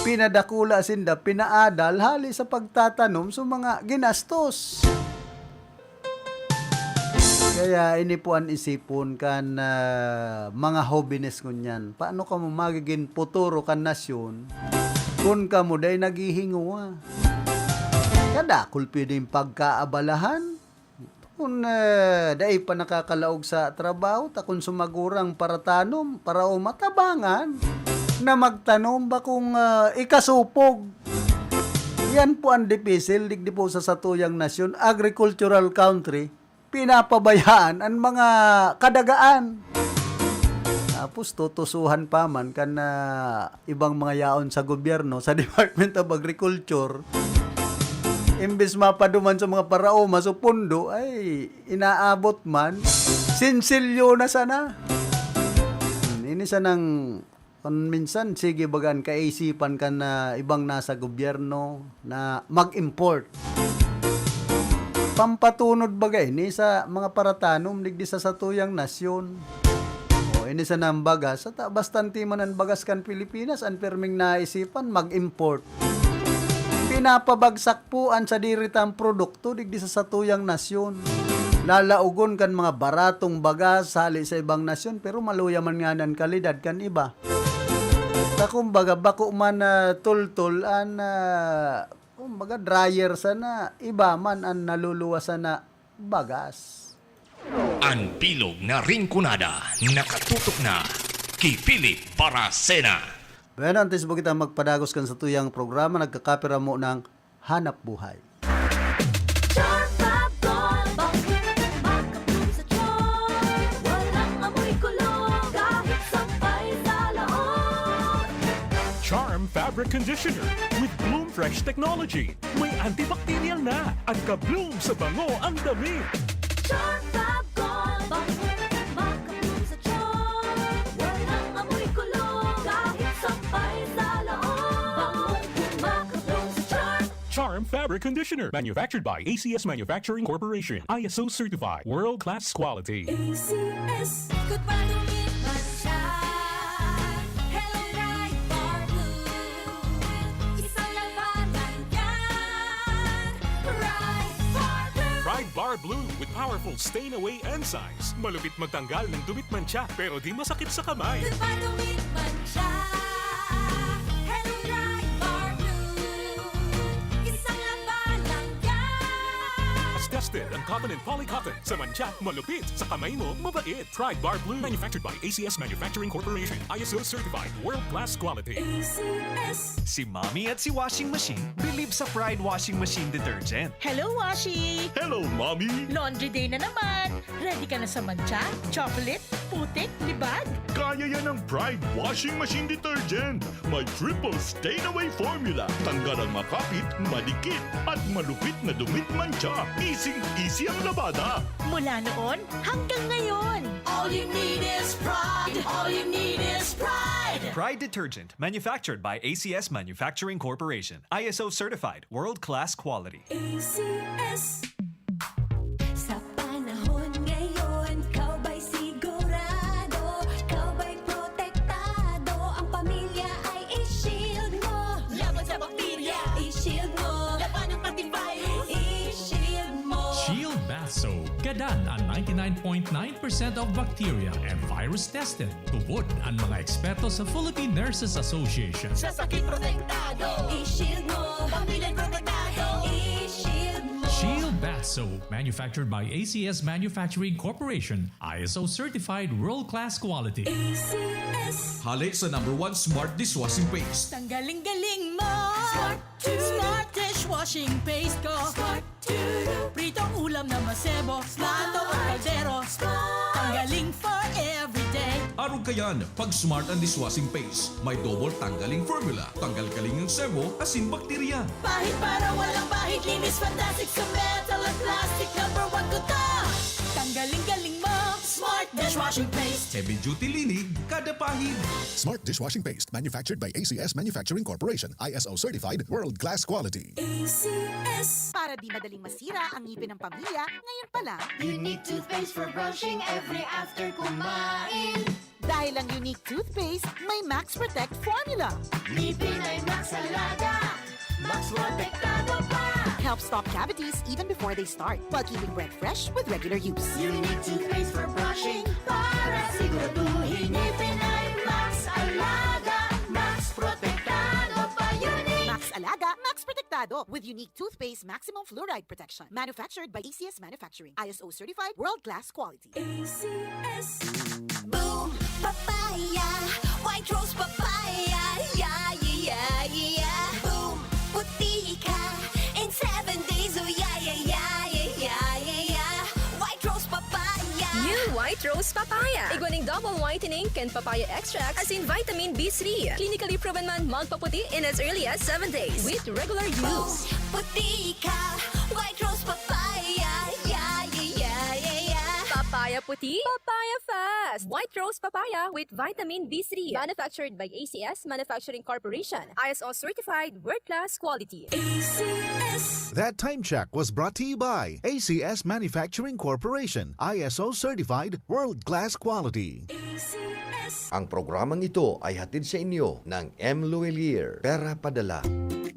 pinadakula sinda, pinaadal, hali sa pagtatanom sa mga ginastos. Kaya ini po an isipon kan, ah, mga hobenes ngunyan. Paano kamo magigin puturo kan nasyon kun kamo dai naghihingowa? Kadakul pwedeng pagkaabalahan. Kun, ah, dai pa nakakalaog sa trabaho, ta kun sumagurang paratanom, paraoma, tabangan na magtanom, bakong, ah, ikasupog. Yan po ang dipisil, digdi po sa satuyang nasyon, agricultural country, pinapabayaan an mga kadagaan. Tapos tutusuhan pa man kan, ah, ibang mga yaon sa gobyerno, sa Department of Agriculture. Imbes mapaduman sa mga paraoma, sa pundo, ay inaabot man, sinsilyo na sana. Hmm, ini sanang Kun minsan, sige baga an kaisipan kan, ah, ibang nasa gobyerno na mag-import. Pampatunod baga ini sa mga paratanom digdi sa satuyang nasyon. O, ini sana an bagas, sa ta-, bastante man an bagas kan Pilipinas, an pirming naisipan, mag-import. Pinapabagsak po an sadiri tang produkto digdi sa satuyang nasyon. Lalaogon kan mga baratong bagas hali sa ibang nasyon, pero maluya man ngani an kalidad kan iba. Ta kumbaga, bako man na tultol an, ah, kumbaga, dryer sana, iba man an naluluwas sana bagas. An bilog na Rinconada, nakatutok na ki Philip Baracena. Bueno, antes po kita magpadagos kan satuyang programa, nagkakapira mo ng hanap buhay. Charm Fab Gold, bakit makapul sa charm? Walang amoy kulog, kahit sampay sa laog. Charm Fabric Conditioner with Bloom Fresh Technology. May antibacterial na at ka-bloom sa bango ang damit. Charm Fab Gold, bakit makapul sa charm? Walang amoy kulog, kahit sampay sa laog. Fabric conditioner. Manufactured by A C S Manufacturing Corporation. I S O certified. World class quality. A C S. Ikot pa, dumit man siya. Hello, Pride Bar Blue. Isang labanan yan. Pride Bar Blue. Pride Bar Blue with powerful stain away enzymes. Malupit magtanggal ng dumit mantsa pero di masakit sa kamay. Ikot pa, dumit man siya. Hello, Pride Bar Blue. Isang labanan yan. Tested ang cotton and poly cotton. Sa mantsa, malupit. Sa kamay mo, mabait. Pride Bar Blue. Manufactured by A C S Manufacturing Corporation. I S O certified. World class quality. A C S. Si Mommy at si Washing Machine believe sa Pride Washing Machine Detergent. Hello, Washi! Hello, Mommy! Laundry day na naman! Ready ka na sa mantsa, chocolate, putik, libag? Kaya yan ng Pride Washing Machine Detergent. May triple stain away formula. Tanggal ang makapit, madikit, at malupit na dumit mantsa. Easy-easy ang labada. Mula noon hanggang ngayon. All you need is pride. All you need is pride. Pride Detergent, manufactured by A C S Manufacturing Corporation. I S O certified, world-class quality. A C S. Sa panahon ngayon, ikaw ba'y sigurado? Ikaw ba'y protektado? Ang pamilya ay i-shield mo. Laban sa bakterya, i-shield mo. Laban ng pati virus, i-shield mo. Shield Bath Soap. Gadan ang ninety-nine point nine percent of bacteria and virus tested. Tubod ang mga eksperto sa Philippine Nurses Association. Sa sakit protektado, i-shield mo. Pamilya protektado, i-shield mo. Shield Bath Soap, manufactured by A C S Manufacturing Corporation, I S O certified world-class quality. A C S. Hale sa number one smart dishwashing paste. Tanggaling galing mo! Smart to. Smart dishwashing paste ko. Smart to. Pritong ulam na masebo. Plato o kaldero. Tanggaling for everyday. Arog kayan, pag smart ang dishwashing paste. May double tanggaling formula. Tanggal kaling ang sebo, asin bakterya. Pahid para walang bahid. Linis fantastic sa metal at plastic. Number one ko to. Tanggaling galing mo. Smart dishwashing paste. Heavy duty linig, kada pahid. Smart dishwashing paste, manufactured by A C S Manufacturing Corporation, I S O certified, world class quality. A C S. Para di madaling masira ang ngipin ng pamilya, ngayon pa lang. Unique toothpaste for brushing every after kumain. Dahil ang Unique Toothpaste may Max Protect Formula. Ngipin ay Max Alaga. Max Protektado pa. Helps stop cavities even before they start, while keeping breath fresh with regular use. Unique toothpaste for brushing para siguraduhin ngipin ay Max Alaga. Max Protektado pa. Unique. Max Alaga, Max Protektado with Unique Toothpaste Maximum Fluoride Protection. Manufactured by A C S Manufacturing. I S O certified, world-class quality. A C S. Boom! Papaya! White Rose Papaya! Yeah, yeah, yeah, yeah! Boom! Puti ka in seven days! Oh, yeah, yeah, yeah, yeah, yeah, yeah, yeah! White Rose Papaya! New White Rose Papaya. Igwa ning double whitening kan papaya extract asin vitamin B three. Clinically proven man magpaputi in as early as seven days with regular use. Puti ka! White Rose Papaya! Yeah, yeah, yeah, yeah, yeah! Papaya puti, papaya fast. White Rose Papaya with vitamin B three. Manufactured by A C S Manufacturing Corporation. I S O certified, world-class quality. A C S. That time check was brought to you by A C S Manufacturing Corporation, I S O certified, world-class quality. A C S. Ang programang ito ay hatid sa inyo ng M. Luwilier, Pera Padala.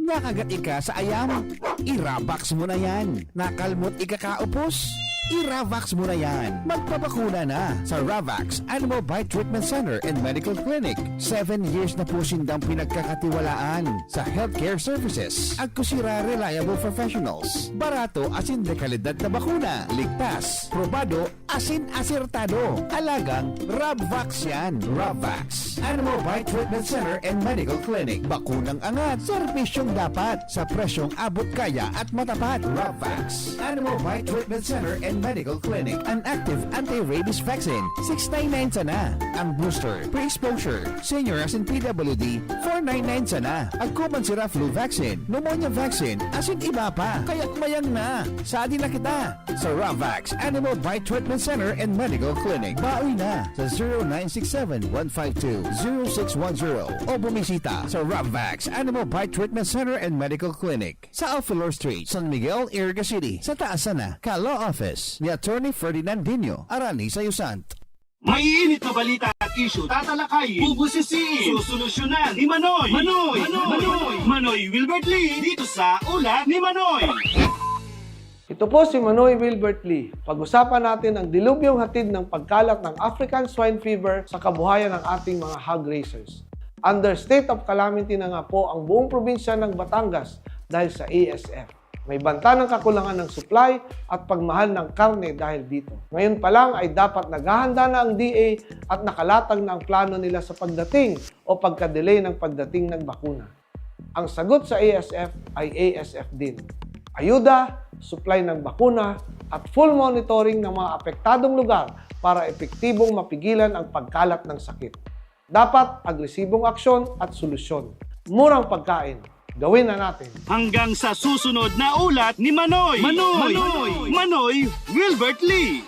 Nakagat ika sa ayam? I-Ravax mo na yan. Nakalmot ika kaupos? I-Ravax mo na yan. Magpabakuna na sa Ravax Animal Bite Treatment Center and Medical Clinic. Seven years na po sindang pinagkakatiwalaan sa healthcare services. Agko sira reliable professionals. Barato asin de kalidad na bakuna. Ligtas, probado, asin asertado. Alagang Rabvax yan. Rabvax. Animal Bite Treatment Center and Medical Clinic. Bakunang angat, serbisyong dapat, sa presyong abot kaya at matapat. Rabvax. Animal Bite Treatment Center and Medical Clinic, an active anti-rabies vaccine, six nine nine sana. Ang booster, pre-exposure, senior asin P W D, four nine nine sana. Agko man sira flu vaccine, pneumonia vaccine, asin iba pa. Kaya't mayang na! Sadi na kita sa Ravax Animal Bite Treatment Center and Medical Clinic. Baoy na sa zero nine six seven one five two zero six one zero o bumisita sa Ravax Animal Bite Treatment Center and Medical Clinic sa Alphalor Street, San Miguel, Iriga City, sa taas sana ka law office ni Attorney Ferdinandinho Arani Sayusant. Maiinit na balita at isyu, tatalakayin, bubusisiin, susolusyonan ni Manoy. Manoy! Manoy! Manoy! Manoy Wilbert Lee dito sa Ulat ni Manoy. Ito po si Manoy Wilbert Lee. Pag-usapan natin ang dilubyong hatid ng pagkalat ng African Swine Fever sa kabuhayan ng ating mga hog raisers. Under state of calamity na nga po ang buong probinsya ng Batangas dahil sa A S F. May banta ng kakulangan ng supply at pagmahal ng karne dahil dito. Ngayon pa lang ay dapat naghahanda na ang D A at nakalatag na ang plano nila sa pagdating o pagka-delay ng pagdating ng bakuna. Ang sagot sa A S F ay A S F din. Ayuda, supply ng bakuna, at full monitoring ng mga apektadong lugar para epektibong mapigilan ang pagkalat ng sakit. Dapat agresibong aksyon at solusyon. Murang pagkain. Gawin na natin. Hanggang sa susunod na Ulat ni Manoy. Manoy! Manoy! Manoy Wilbert Lee.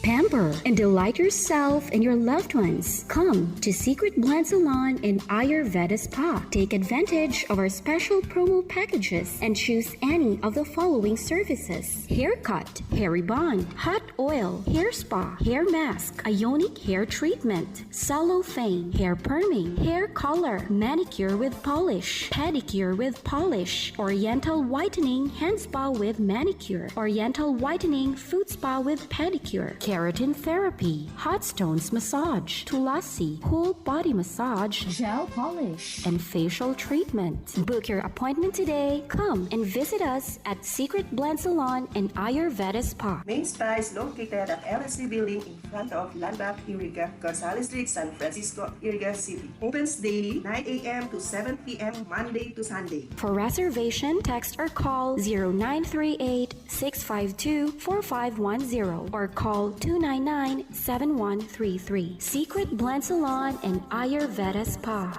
Pamper and delight yourself and your loved ones. Come to Secret Blend Salon and Ayurveda Spa. Take advantage of our special promo packages and choose any of the following services: haircut, hair rebond, hot oil, hair spa, hair mask, ionic hair treatment, cellophane, hair perming, hair color, manicure with polish, pedicure with polish, oriental whitening, hand spa with manicure, oriental whitening, foot spa with pedicure, keratin therapy, hot stones massage, tulasi, whole body massage, gel polish, and facial treatment. Book your appointment today. Come and visit us at Secret Blend Salon and Ayurveda Spa. Main Spa is located at L S C Building in front of Landmark Iriga, Gonzales Street, San Francisco, Iriga City. Opens daily, nine a m to seven p m, Monday to Sunday. For reservation, text or call zero nine three eight, six five two, four five one zero or call two nine nine, seven one three three. Secret Blend Salon and Ayurveda Spa.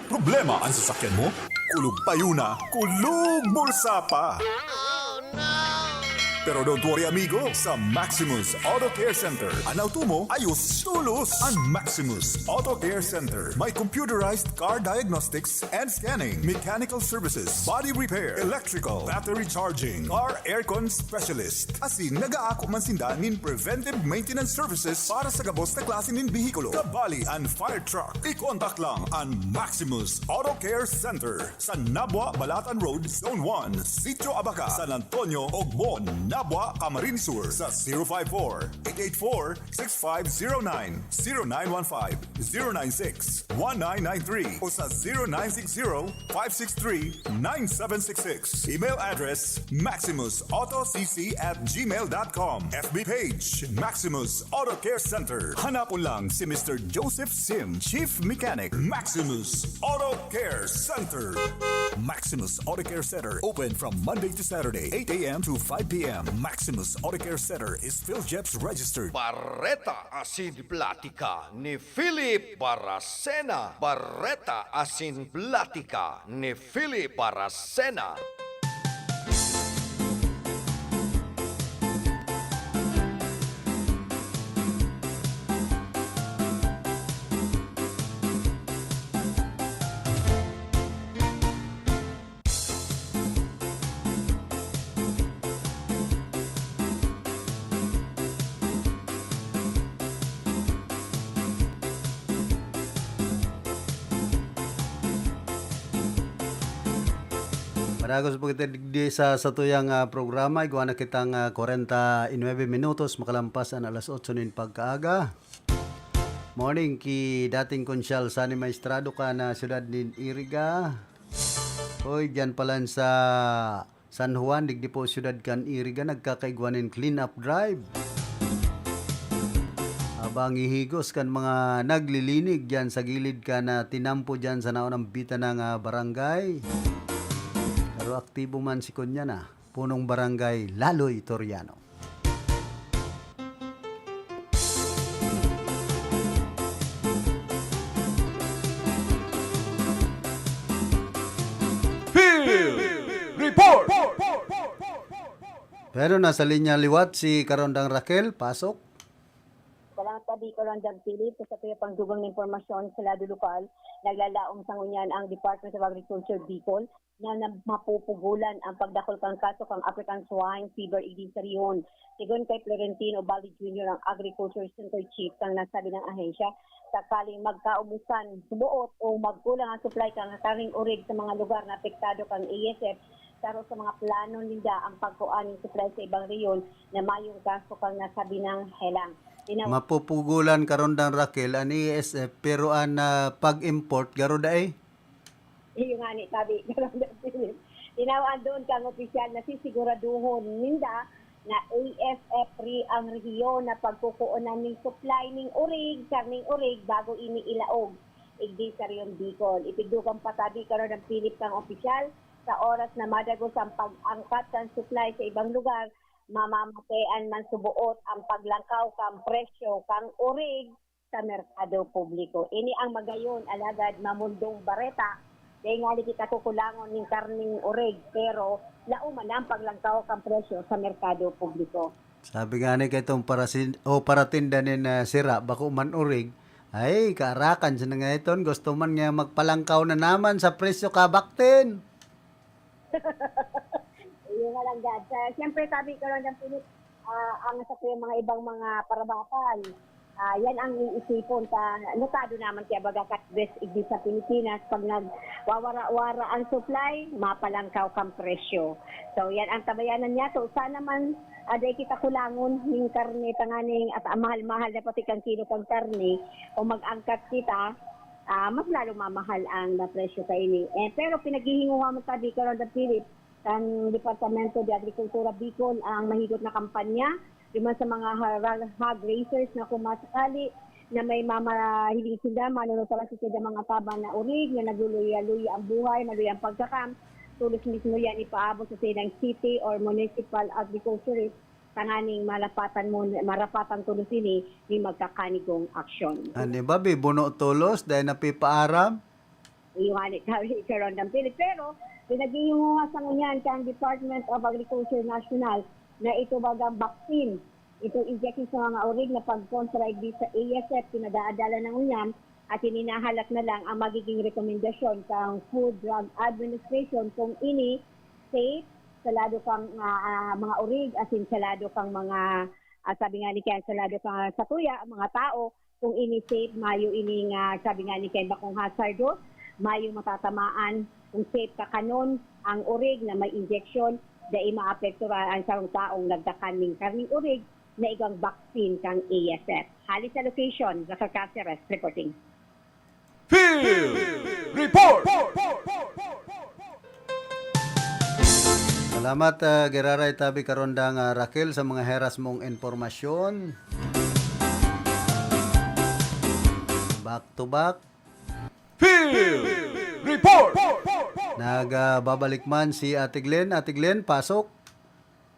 Problema an sasakyan mo? Kulog payo na, kulog bulsa pa! Pero don't worry, amigo. Sa Maximus Auto Care Center, an auto mo ayos tolos. An Maximus Auto Care Center may computerized car diagnostics and scanning, mechanical services, body repair, electrical, battery charging, car aircon specialist. Asin nag-aako man sinda nin preventive maintenance services para sa gabos na klase nin behikulo, kabali an fire truck. I-contact lang an Maximus Auto Care Center sa Nabua, Balatan Road, Zone one, Sitio Abaca, San Antonio, Ogmon, Nabua, Camarines Sur, sa zero five four, eight eight four, six five zero nine, zero nine one five, zero nine six, one nine nine three o sa zero nine six zero, five six three, nine seven six six. Email address, maximus auto c c at gmail dot com. F B page, Maximus Auto Care Center. Hanapon lang si Mister Joseph Sim, Chief Mechanic, Maximus Auto Care Center. Maximus Auto Care Center, open from Monday to Saturday, eight a m to five p m. Maximus Auto Care Center is PhilGEPS registered. Bareta asin platika ni Philip Baracena. Bareta asin platika ni Philip Baracena. Padagos po kita digdi sa satuyang, ah, programa. Igwa na kitang, ah, kwarenta y nuebe minutos, makalampas an alas otso nin pagkaaga. Morning ki dating Konsyal Sonny Maestrado kan syudad nin Iriga. Hoy, diyan palan sa San Juan, digdi po syudad kan Iriga, nagkakaigwa nin clean-up drive. Ah, Pangihigos kan mga naglilinig diyan sa gilid kan, ah, tinampo diyan sa naunang bitana nga barangay. Pero aktibo man si Kunyana, punong barangay Laloy Toriano. Field Report! Pero nasa linya liwat si Karondang Raquel, pasok. Salamat pa, Bicol Andang Philip. Sa tuya pang dugang na impormasyon sa lado lokal, naglalaom sa ngunyan ang Department of Agriculture Bicol na, na mapupugulan ang pagdakul kan kaso kan African Swine Fever igdi sa rehiyon. Sigon kay Florentino Bali Junior, ang Agriculture Center Chief kan nasabi ng ahensya, sakaling magkaubusan, subuot o magkulang ang supply kan karneng orig sa mga lugar na apektado kan A S F, saro sa mga plano ninda ang pagkuha nin supply sa ibang rehiyon na mayong kaso kan nasabi ng helang. Tinaw- Mapupugulan, Karondang Raquel, an A S F, pero an, ah, pag-import, garo dai? Iyo nga ni, sabi, Karondang Philip. Tinawan doon kang opisyal na sisiguraduhon ninda na A S F free ang rehiyon na pagkukuonan ning supply ning orig, karneng orig, bago ini ilaog igdi sa rehiyon Bicol. Itigdugang pa, sabi, Karondang Philip, kang opisyal, sa oras na madagos ang pag-angkat kan supply sa ibang lugar, mamamatean man subuot ang paglangkaw kan presyo kan orig sa merkado publiko. Ini ang magayon, alagad, Mamundong Bareta, dai ngani kita kukulangon nin karneng orig, pero laoman na ang paglangkaw kan presyo sa merkado publiko. Sabi nga ni kaitong parasin-, o paratinda nin, ah, sira, bako man orig, ay, kaarakan siya na nga iton. Gusto man niya magpalangkaw na naman sa presyo kabaktin. Iyo nga lang, Gad. Sa, siyempre, sabi ko lang dyan, Philip, ah, ang sa mga ibang mga parabakal, ah, yan ang iisipon ta. Notado naman kaya baga kat best igdi sa Pilipinas, pag nagwawara-wara ang supply, mapalangkaw kang presyo. So, yan ang tabayanan niya. So, sana man, ah, dai kita kulangon ning karne tanganing at ang mahal-mahal na pati kang kilo kang karne, kung mag-angkat kita, ah, mas lalo mamahal ang presyo kaini. Eh, pero pinaghihinguha mo, sabi ko lang, Philip, kan Departamento de Agrikultura Bicol ang mahigot na kampanya duman sa mga ha-, hog raisers na kung masakali na may mamahiling sila, manunod pala sa sila mga taban na orig na nagluluya-luya ang buhay, maluya ang pagkakam, tulos mismo yan ipaabot sa silang city or municipal agriculturist tanganing malapatan mo, marapatan ko sini ni magkakanigong aksyon. Ano ba, bibuno tolos, dahil napipaaram? Iyo nga ni, sabi ni Sir Rondon Philip. Pero, pinag-iinguha sa ngunyan kang Department of Agriculture National na ito bagang vaccine. Ito injection sa mga orig na pagkontra igdi sa A S F, pinadaadala na ngunyan at hininahalat na lang ang magiging rekomendasyon kang Food Drug Administration kung ini safe sa lado kang, ah, ah, mga orig, asin sa lado kang mga, ah, sabi nga ni Ken, sa lado kang, ah, sa tuya, mga tao, kung ini safe, mayo ini nga, sabi nga ni Ken, bakong hazardous, mayo matatamaan, kung safe ka kanon, ang orig na may injection, dai maapekturan ang sarong taong nagkakan ning karning orig na igwang vaccine kang A S F. Hali sa location, Raquel Caceres reporting. Field Report! Salamat, ah, giraray tabi karondang, ah, Raquel, sa mga heras mong impormasyon. Back to back. Field Report! Nagbabalik man si Ate Glenn. Ate Glenn, pasok.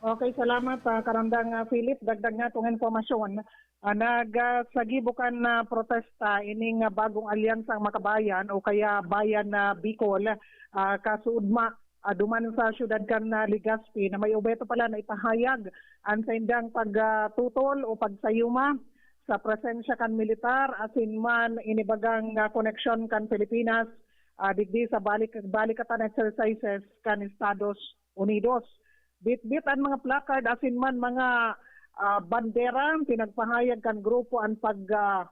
Okay, salamat, ah, karandang, ah, Philip. Dagdag nga tong impormasyon. Ah, nag, ah, sagibo kan, ah, protesta ining, ah, Bagong Alyansang Makabayan o kaya Bayan na Bicol, ah, kasuudma, ah, duman sa siyudad kan, ah, Legazpi na may obeto pala na ipahayag an saindang pag, ah, tutol o pagsayuma sa presensya kan militar asin man inibagang, ah, koneksyon kan Pilipinas, ah, digdi sa balik-, balikatan exercises kan Estados Unidos. Bitbit an mga placard asin man mga, ah, bandera, pinagpahayag kan grupo an pag, ah,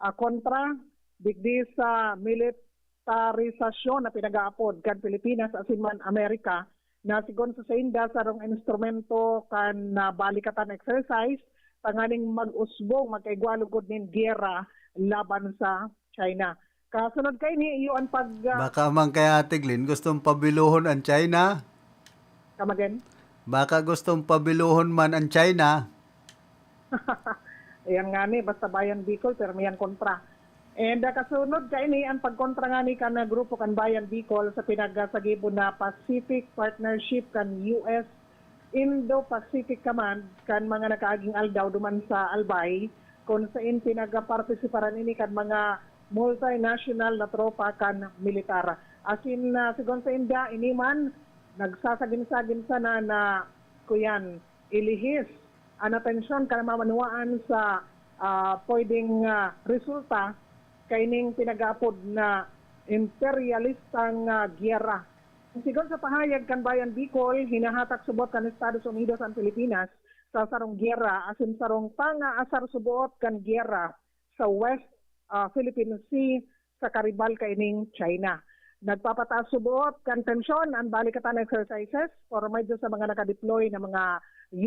ah, kontra digdi sa militarisasyon na pinag-aapod kan Pilipinas asin man Amerika, na sigon sa sainda, sarong instrumento kan, ah, balikatan exercise tanganing mag-usbong, magkaigwa lugod nin giyera laban sa China. Kasunod kaini, iyo an pag, ah, Baka man kay Ate Glenn, gustong pabilohon an China? Come again? Baka gustong pabilohon man an China? Ayan nga ni, basta Bayan Bicol, pero may ang kontra. And uh, kasunod ka ini, ang pagkontra nga ni kan grupo kan Bayan Bicol sa pinagsagibo na Pacific Partnership kan U S Indo-Pacific Command kan mga nakaaging aldaw duman sa Albay, kung sain pinagpartisiparan ini kan mga multinational na tropa kan militar. Asin uh, sigon sa inda, ini man, nagsasagin-sagin sana na kuyan, ilihis an atensyon kan mamamanuan sa uh, pwedeng uh, resulta kaining pinag-aapod na imperialistang uh, giyera. Sigon sa pahayag kan Bayan Bicol, hinahatak subot kan Estados Unidos ang Pilipinas sa sarong giyera asin sarong pangaasar subot kan giyera sa West uh, Philippine Sea sa karibal kaining China. Nagpapataas subot kan tensyon an balikatan exercises por medio sa mga nakadeploy na mga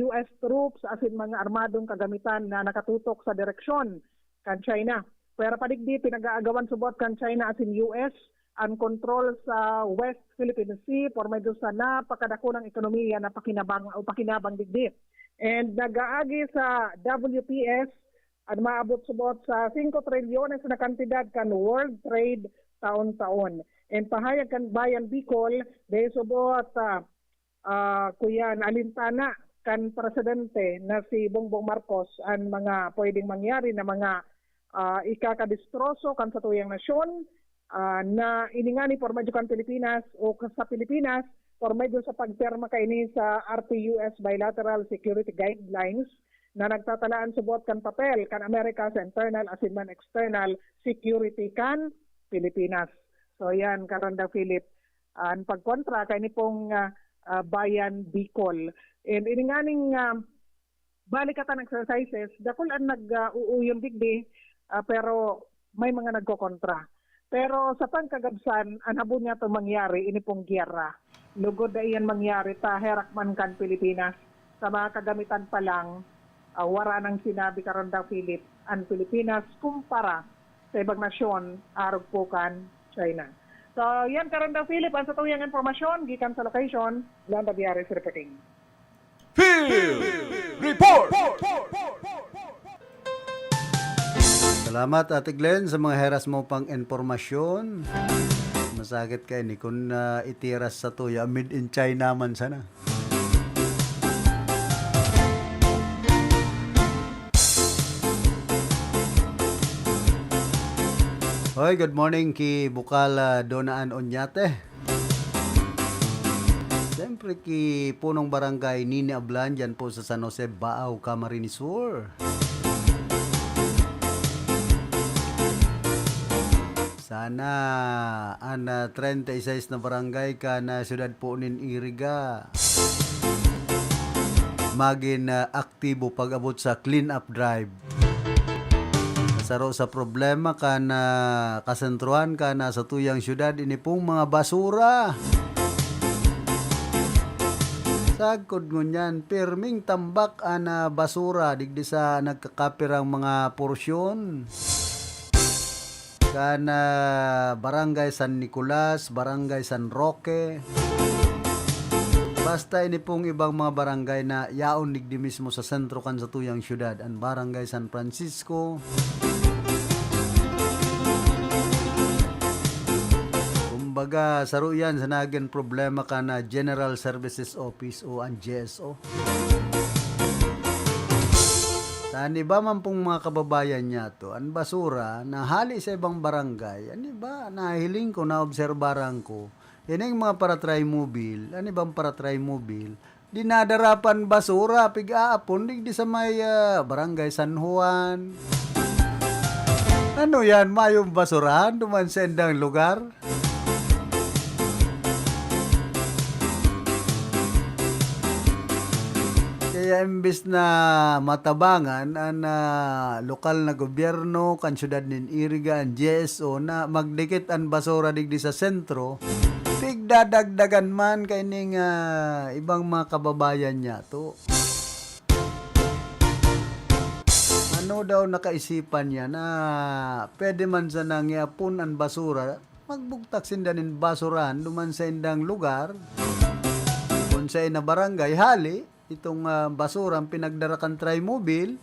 U S troops asin mga armadong kagamitan na nakatutok sa direksyon kan China. Pero padigdi, pinag-aagawan subot kan China asin U S an kontrol sa West Philippine Sea por medio sa napakadakulang ekonomiya na pakinabang o pakinabang digdi. And nag-aagi sa W P S an maabot subot sa singko trilyones na kantidad kan world trade taon-taon. And pahayag kan Bayan Bicol, dahil subot uh, uh, kuya, naalintana kan presidente na si Bongbong Marcos an mga pwedeng mangyari na mga uh, ikakadistroso kan satuyang nasyon uh, na iningani por medio kan Pilipinas o sa Pilipinas por medio sa pagpirma kaini sa R T U S bilateral security guidelines na nagtatalaan subot kan papel kan Amerika sa internal asin man external security kan Pilipinas. So yan, Karonda Philip, an pagkontra kay ni pong uh, uh, Bayan Bicol. And ininganing uh, balikatan exercises, dakul an nag-uuyon digdi, uh, pero may mga nagkokontra. Pero sa pangkagabsan, an habo niya itong mangyari, ini pong giyera. Lugod na iyan mangyari, ta herak man kan Pilipinas. Sa mga kagamitan pa lang, uh, wara nang sinabi karon daw, Philip, ang Pilipinas kumpara sa ibang nasyon, arog po kan China. So, yan karon daw, Philip, ang satuyang impormasyon gikan sa location. Leon Daviares reporting. Field Report! Salamat, Ate Glenn, sa mga heras mo pang impormasyon. Masakit kaini kun uh, itiras sa tuya, made in China man sana. Hoy, good morning ki Bukal uh, Donaan Onyate. Siyempre ki Punong Barangay Nini Ablan dyan po sa San Jose, Baao, Camarines Sur. Sana an uh, treinta y seis na barangay kan uh, siyudad po nin Iriga magin uh, aktibo pag-abot sa clean-up drive. Saro sa problema kan uh, kasentrohan kan uh, sa tuyang syudad ini pong mga basura. Sagkod ngunyan, pirming tambak an uh, basura digdi sa nagkakapirang mga porsyon. Kan uh, Barangay San Nicolas, Barangay San Roque. Basta ini pong ibang mga barangay na yaon digdi mismo sa sentro kan satuyang syudad, an Barangay San Francisco. Kumbaga, saro yan sa nagin problema kan uh, General Services Office o an G S O. Sa iba man pong mga kababayan niya to, an basura na hali sa ibang barangay, an iba, nahiling ko, naobserbaran ko, ining mga para-trimobile, an ibang para-trimobile, dinadara pa an basura, pig-aapon, digdi sa may uh, Barangay San Juan. Ano yan? Mayong basurahan duman sa indang lugar? Kaya imbis na matabangan an uh, lokal na gobyerno kan syudad nin Iriga, an G S O, na magdikit an basura digdi sa sentro, pigdadagdagan man kaining uh, ibang mga kababayan niya to. Ano daw nakaisipan niya na pwede man sanang iapon an basura, magbugtak sinda nin basurahan duman sa indang lugar, kung sa ina barangay, hali, itong uh, basura ang pinagdara kan trimobile,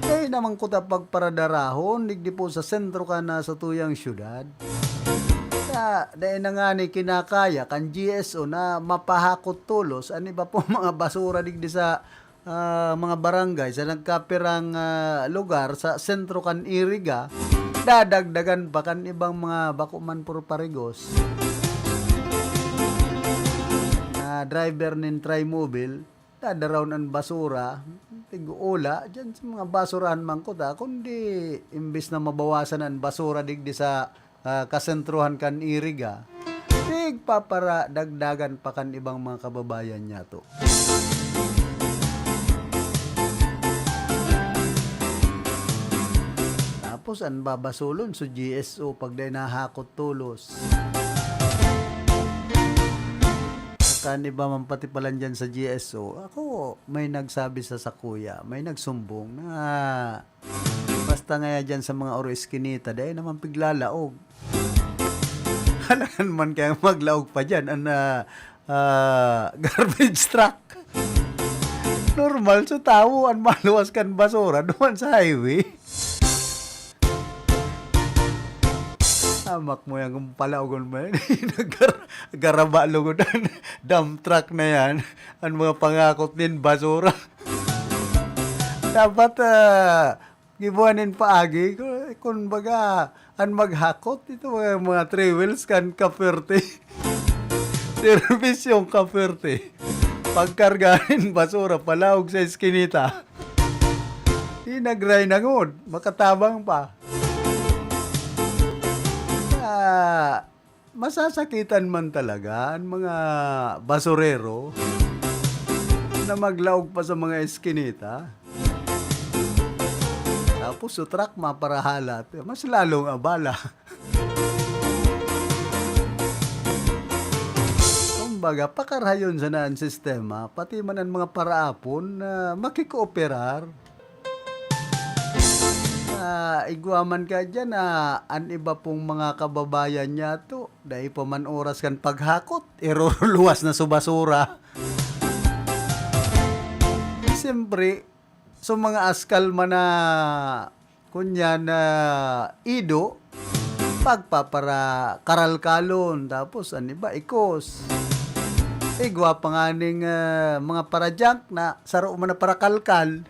e naman kuta pagparadarahon digdi po sa sentro kan, ah, satuyang syudad. Kaya dai na ngani kinakaya kan G S O na mapahakot tolos an iba pong mga basura digdi sa, ah, mga barangay sa nagkapirang, ah, lugar sa sentro kan Iriga. Dadagdagan pa kan ibang mga bako man puro parigos na driver nin Trimobile. Dadarawon an basura, tig-ula diyan sa mga basurahan man kuta, kundi imbes na mabawasan an basura digdi sa, ah, kasentruhan kan Iriga, tigpaparadagdagan pa kan ibang mga kababayan niyato. Tapos an babasulon, so G S O, pag dai nahakot tolos. Kan iba man pati palan diyan sa G S O, ako, may nagsabi sa sakuya, may nagsumbong na basta ngaya diyan sa mga oro eskinita, dai naman piglalaog. Alangan man kaya maglaog pa diyan, an, ah, ah, garbage truck. Normal sa tawo an maluwas kan basura duman sa highway. Amak mo yan, kung palaogon mo yan. Nagar-, garaba lugod an dump truck na yan. An mga pangakot nin basura. Dapat, ah, gibuhan nin paagi. Kun, kun baga, an maghakot, ito mga, mga three wheels kan Kaperte. Serbisyong Kaperte. Pagkarga nin basura, palaog sa eskinita. Di nagray na ngod, makatabang pa. Ah, masasakitan man talaga an mga basurero na maglaog pa sa mga eskinita. Tapos sa truck, maparahalat, mas lalong abala. Kumbaga, pakarahayon sana an sistema, pati man an mga paraapon na makikooperar. Ah, igwa man ka diyan na an iba pong mga kababayan niyato, dai pa man oras kan paghakot, iruruluwas na sa basura. Siyempre, so mga askal man na, kunyan na ido, pagpaparakaralkalon, tapos an iba, ikos. Igwa pa nganing, ah, mga para-junk na saro man na parakalkal.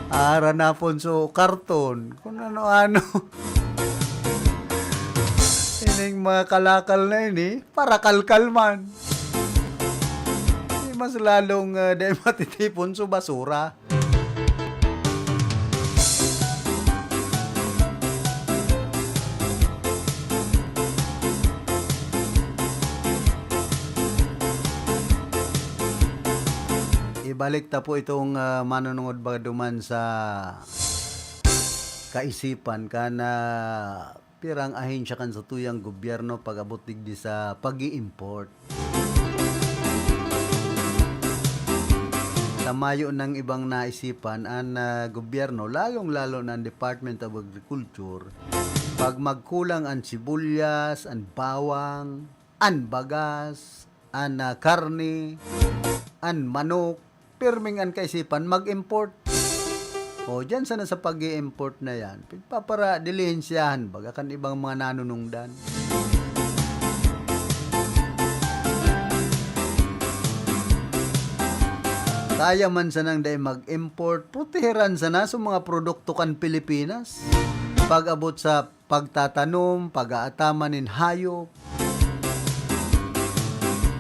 Aranapon so karton, kung ano-ano. Ining mga kalakal na ini, parakalkal man. Di mas lalong, ah, dai matitipon so basura. Ibalik ta po itong, ah, manunungod ba duman sa kaisipan kan, ah, pirang ahensya kan satuyang gobyerno pag-abot digdi sa pag-i-import. Sa mayo nang ibang naisipan an, ah, gobyerno, lalong-lalo na ang Department of Agriculture, pag magkulang an sibuyas, an bawang, an bagas, an, ah, karne, an manok, pirming an kaisipan mag-import. O, diyan sana sa pag-i-import na yan, pigpaparadilihensyahan baga kan ibang mga nanunungdan. Kaya man sanang dai mag-import, proteheran sana sa mga produkto kan Pilipinas. Pag-abot sa pagtatanom, pag-aataman nin hayop.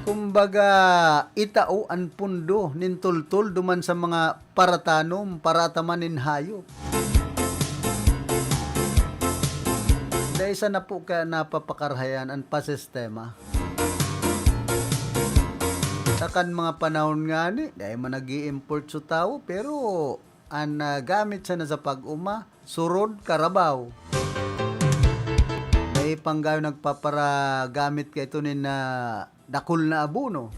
Kumbaga, itao an pundo nin tultol duman sa mga paratanom, paraataman nin hayop. Dai sana po kaya napapakarahayan an pasistema. Sa kan mga panahon ngani, dai man nag-i-import so tawo, pero an, ah, gamit sana sa pag-oma, surod, karabaw. May panggayo nagpaparagamit kaito nin, ah, dakul na abono.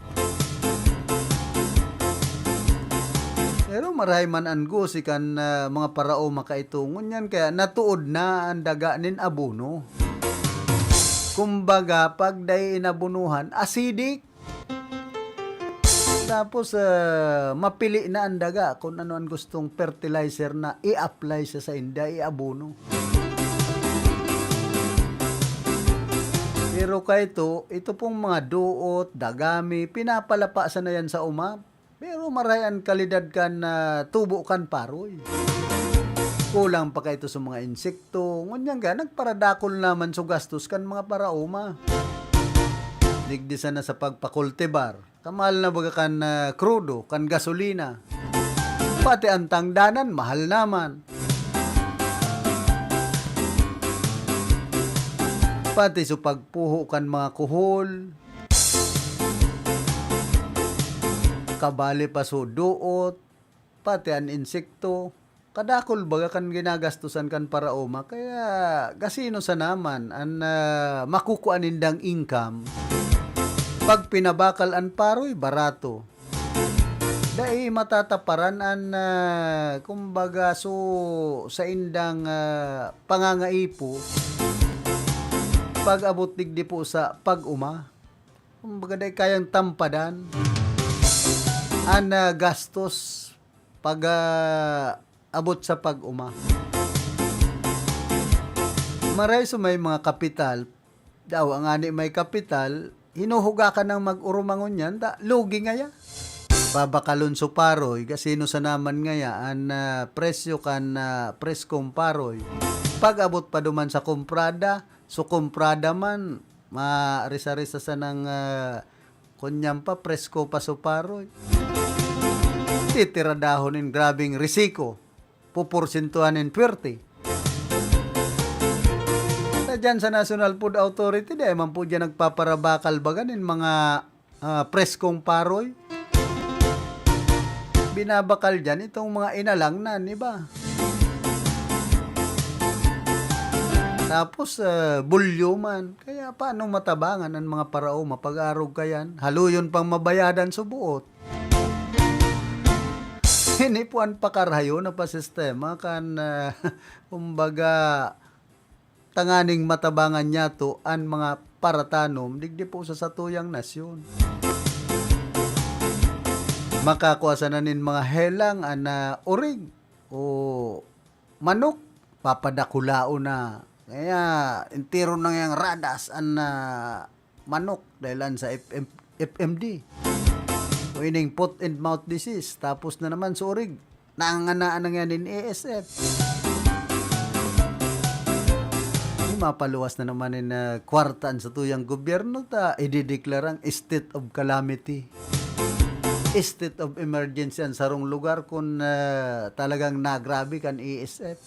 Pero marahay man an gusi kan, ah, mga paraoma kaito ngunyan, kaya natuod na an daga nin abono. Kumbaga, pag dai inabonohan, acidic. Tapos, ah, mapili na an daga kun ano an gustong fertilizer na i-apply sa sainda, i-abono. Pero kaito, ito pong mga duot, dagami, pinapalapa sana yan sa uma. Pero maray an kalidad kan, ah, tubo kan paroy. Kulang pa kaito sa mga insekto. Ngunyan ga, nagparadakul naman sa gastos kan mga paraoma. Digdi sana sa pagpakultibar. Kamahal na baga kan, ah, krudo, kan gasolina. Pati an tangdanan, mahal naman. Pati sa pagpuho kan mga kuhol, kabali pa sa duot, pati an insekto. Kadakul baga kan ginagastosan kan paraoma, kaya gasino sana man an, ah, makukua nindang income? Pag pinabakal an paroy, barato. Dai matataparan an, ah, kumbaga, so, saindang, ah, pangangaipo pag-abot digdi po sa pag-uma. Kumbaga, dai kayang tampadan an, ah, gastos pag, ah, abot sa pag-uma. Maray sa may mga kapital, daw ang ani may kapital, hinuhuga ka ng mag-oruma ngunyan, ta, lugi ngaya. Babakalon so paroy, gasino sana man ngaya an, ah, presyo kan, ah, preskong paroy. Pag-abot pa duman sa kumprada, so kumprada man, marisa-risa sanang, ah, kunyan pa, presko pa so paroy. Titiradahon nin grabeng risiko. Puporsentuhan nin puwerte. Sa diyan sa National Food Authority, dai man po diyan nagpaparabakal baga nin mga, ah, preskong paroy. Binabakal diyan itong mga inalang na, di ba? Tapos, ah, bulyo man. Kaya paano matabangan an mga paraoma pag-arog kayan? Haluyon pang mabayadan so buot. Ini po an pakarayo na pasistema kan, ah, kumbaga, tanganing matabangan niyato an mga paratanom digdi po sa satuyang nasyon. Makakua sana nin mga helang an, ah, orig o manok, papadakulaon na. Kaya entero na ngayang radas an, ah, manok dahil an sa F M, F M D. O ining foot and mouth disease. Tapos na naman sa orig, nanganaan na nga nin A S F. Di mapaluwas na naman nin, ah, kwarta an satuyang gobyerno ta idideklarang state of calamity. State of emergency an sarong lugar kun, ah, talagang nagrabe kan A S F.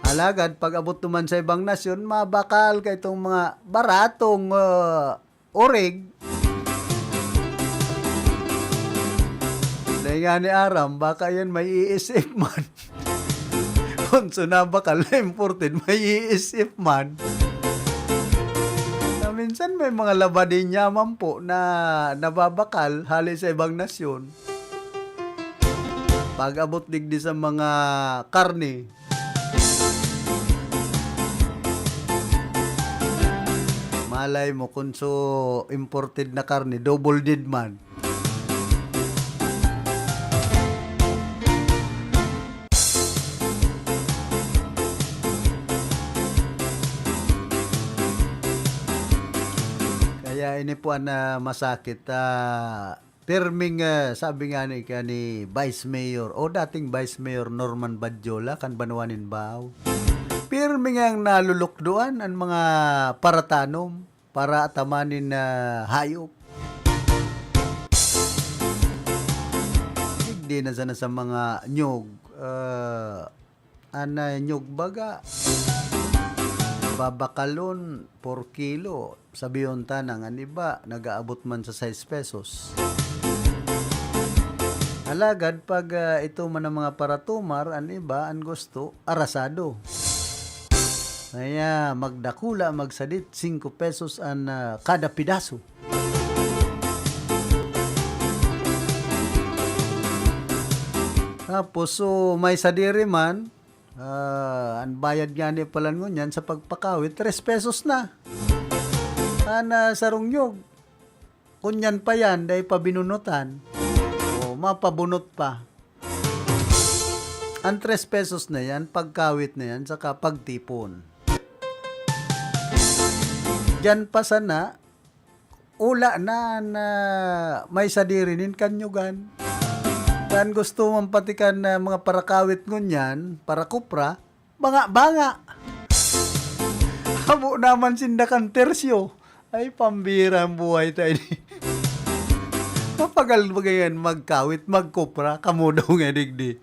Alagad pag-abot naman sa ibang nasyon, mabakal kaitong mga baratong, ah, orig. Dai ngani aram, baka yan may A S F man. Kun so nabakal na imported, may A S F man. Na minsan may mga labadinya man po na nababakal hali sa ibang nasyon. Pag-abot digdi sa mga karne, malay mo kun so imported na karne, double dead man. Kaya ini po an, ah, masakit, ah, pirming, ah, sabi nga ni, ka ni Vice Mayor o dating Vice Mayor Norman Badjola kan banwa nin Bao, pirmi ngang nalulukdoan an mga paratanom para ataman nin, ah, hayop. Digdi na sana sa mga nyog, ah, an, ah, nyog baga, babakalon, four kilo. Sabihon ta na, an iba, nag-aabot man sa sais pesos. Alagad pag, ah, ito man ang mga paratumar, an iba, an gusto, arasado. Kaya magdakula, magsadit, singko pesos an, ah, kada pidaso. Tapos, so, may sadiri man, ah, an bayad ngani palan ngunyan sa pagpakawi, tres pesos na. An, ah, sarong nyog, Ngunyan pa yan, dai pa binunutan. O, mapabunot pa. Ang tres pesos na yan, pagkawit na yan, saka pagtipon. Diyan pa sana, ula na, na may sadiri nin kanyugan. Kan gusto man pati kan, ah, mga parakawit ngunyan, parakupra, banga-banga. Habo naman sinda kan tersyo. Ay, pambira ang buhay tayo ni. Mapagal ba ganyan magkawit, magkupra, kamo daw nga digdi?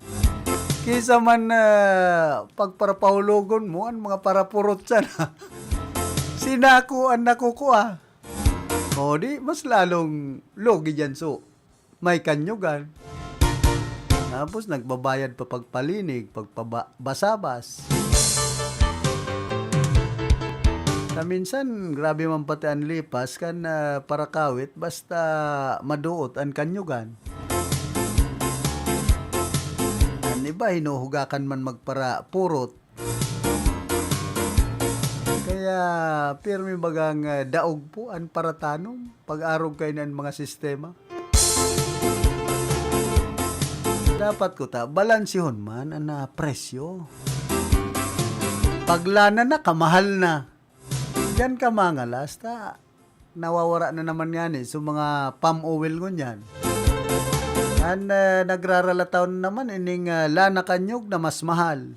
Kisa man, ah, pagparapahulogon mo, ang mga parapurot sana. Sinako ang nakukua. O, di, mas lalong lugi dyan, so, may kanyugan. Tapos nagbabayad pa pagpalinig, pagpaba-, basabas. Na minsan, grabe man pati ang lipas kan, ah, parakawit, basta maduot an kanyugan. An iba, hinuhugakan man magparapurot. Kaya, pirmi bagang, ah, daog po an paratanom, pag-arog kayo ng mga sistema. Dapat ko ta, balansihon man an, ah, presyo. Pag lana na, kamahal na. Diyan ka mangalas, ta nawawara na naman ngani sa mga palm oil ngunyan. An, ah, nagraralataw na naman ining, ah, lana kanyog na mas mahal.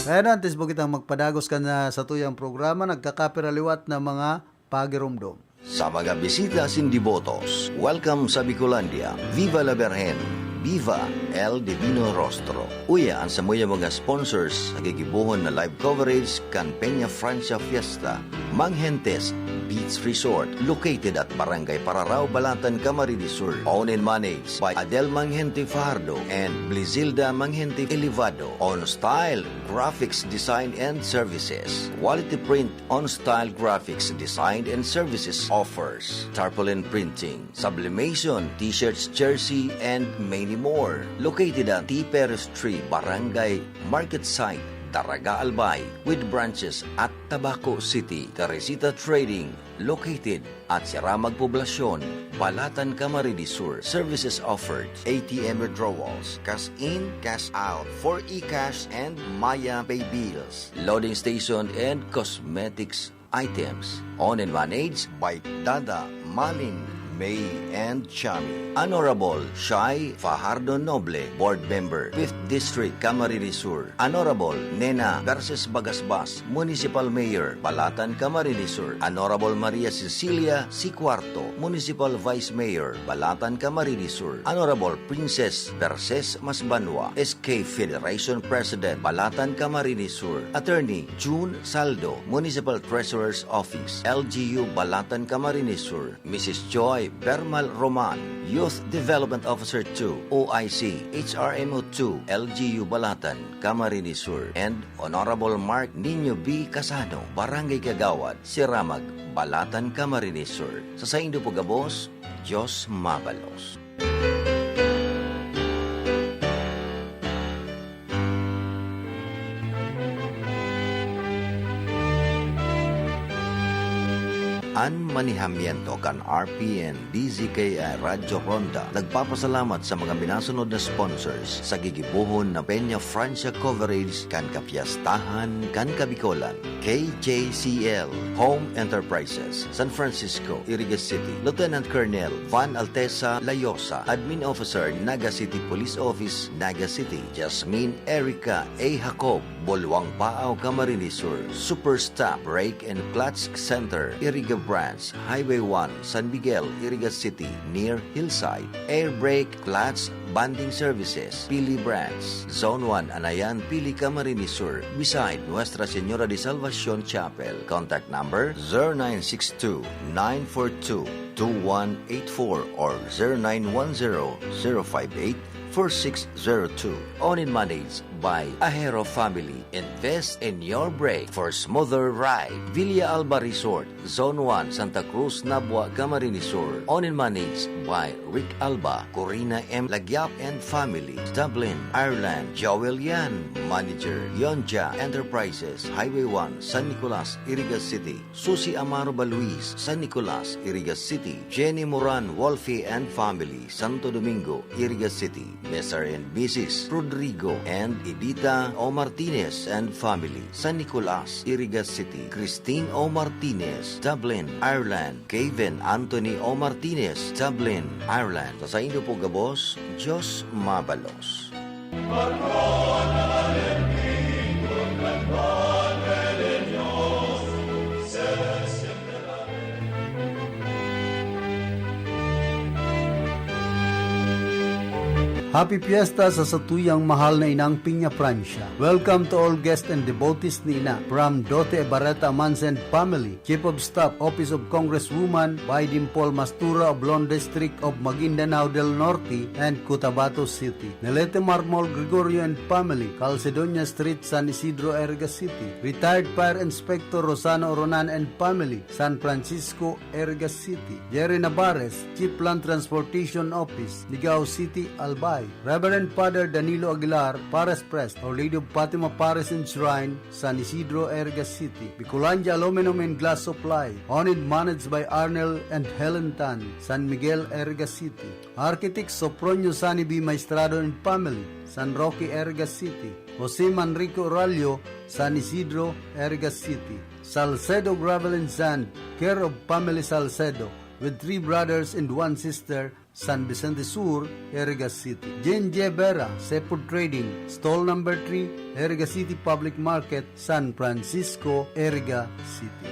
Kaya na, antes po kitang magpadagos kan, ah, satuyang programa, nagkakapira liwat na mga pagiromdom. Sa mga bisita asin debotos, welcome sa Bicolandia. Viva la Virgen! Viva El Divino Rostro! Uya an samuyang mga sponsors sa gigibohon na live coverage kan Peña Francia Fiesta, Manghentes Beach Resort, located at Barangay Pararao, Balatan, Camarines Sur. Owned and managed by Adel Manghente Fajardo and Blizilda Manghente Elevado. On Style Graphics Design and Services. Quality print on Style Graphics Design and Services offers. Tarpaulin Printing, Sublimation, T-shirts, jersey, and many more. Located at T. Perez Street, Barangay Market Site, Daraga, Albay, with branches at Tabaco City. Teresita Trading, located at Siramag Poblacion, Balatan, Camarines Sur. Services offered, A T M withdrawals, cash in, cash out, for eCash and Maya Pay bills, loading station and cosmetics items. Owned and managed by Dada, Malin, May, and Chami. Honorable Shai Fajardo Noble, Board Member, Fifth District, Camarines Sur. Honorable Nena Verses Bagasbas, Municipal Mayor, Balatan, Camarines Sur. Honorable Maria Cecilia C. Cuarto, Municipal Vice Mayor, Balatan, Camarines Sur. Honorable Princess Verses Masbanwa, S K Federation President, Balatan, Camarines Sur. Attorney June Saldo, Municipal Treasurer's Office, L G U, Balatan, Camarines Sur. Missus Joy Bermal Roman, Youth Development Officer two, O I C, H R M O two, L G U Balatan, Camarines Sur, and Honorable Mark Nino B. Casano, Barangay Kagawad, Siramag, Balatan, Camarines Sur. Sa saindo po gabos, Diyos mabalos. An manihamiento kan R P N D Z K I Radyo Ronda nagpapasalamat sa mga minasunod na sponsors sa gigibohon na Peña Francia coverage kan kapiyastahan kan Kabikolan. K J C L Home Enterprises, San Francisco, Iriga City, Lieutenant Colonel Van Altesa Layosa, Admin Officer, Naga City Police Office, Naga City, Jasmine Erica A. Jacob, Boluang Paaw, Camarines Sur, Super Stop Brake and Clutch Center, Iriga Branch, Highway one, San Miguel, Iriga City, near Hillside, Air Brake Clutch Bonding Services, Pili Branch, Zone one, Anayan, Pili, Camarines Sur, beside Nuestra Señora de Salvacion Chapel. Contact number zero nine six two, nine four two, two one eight four or zero nine one zero, zero five eight, four six zero two. Owned and managed by Ahero Family. Invest in your brake for smoother ride. Villa Alba Resort, Zone one, Santa Cruz, Nabua, Camarines Sur. Owned and managed by Rick Alba, Corina M. Lagyap and family, Dublin, Ireland. Joel Yan, manager, Yonja Enterprises, Highway one, San Nicolas, Iriga City. Susi Amaro Baluis, San Nicolas, Iriga City. Jenny Moran Wolfe and family, Santo Domingo, Iriga City. Mister and Missus Rodrigo and Edita O. Martinez and family, San Nicolas, Iriga City. Christine O. Martinez, Dublin, Ireland. Kevin Anthony O. Martinez, Dublin, Ireland. Sa saindo po gabos, Diyos mabalos. Happy Fiesta sa satuyang mahal na inang Peñafrancia. Welcome to all guests and devotees ni Ina. From Dote Ebareta Amansa and family, Chief of Staff, Office of Congresswoman Baydin Paul Mastura of Lon District of Maguindanao del Norte and Cotabato City. Nelete Marmol Gregorio and family, Calcedonia Street, San Isidro, Iriga City. Retired Fire Inspector Rosana Oronan and family, San Francisco, Iriga City. Jerry Navarez, Chief Land Transportation Office, Ligao City, Albay. Reverend Father Danilo Aguilar, Parish Priest, Our Lady of Fatima Parish and Shrine, San Isidro, Iriga City. Bicolandia Aluminum and Glass Supply, owned and managed by Arnel and Helen Tan, San Miguel, Iriga City. Architect Sopronio Sani B. Maestrado and family, San Roque, Iriga City. Jose Manrique Oralio, San Isidro, Iriga City. Salcedo Gravel and Sand, care of Family Salcedo, with three brothers and one sister, San Vicente Sur, Iriga City. Jane J. Vera, Seafood Trading, Stall Number three, Iriga City Public Market, San Francisco, Iriga City.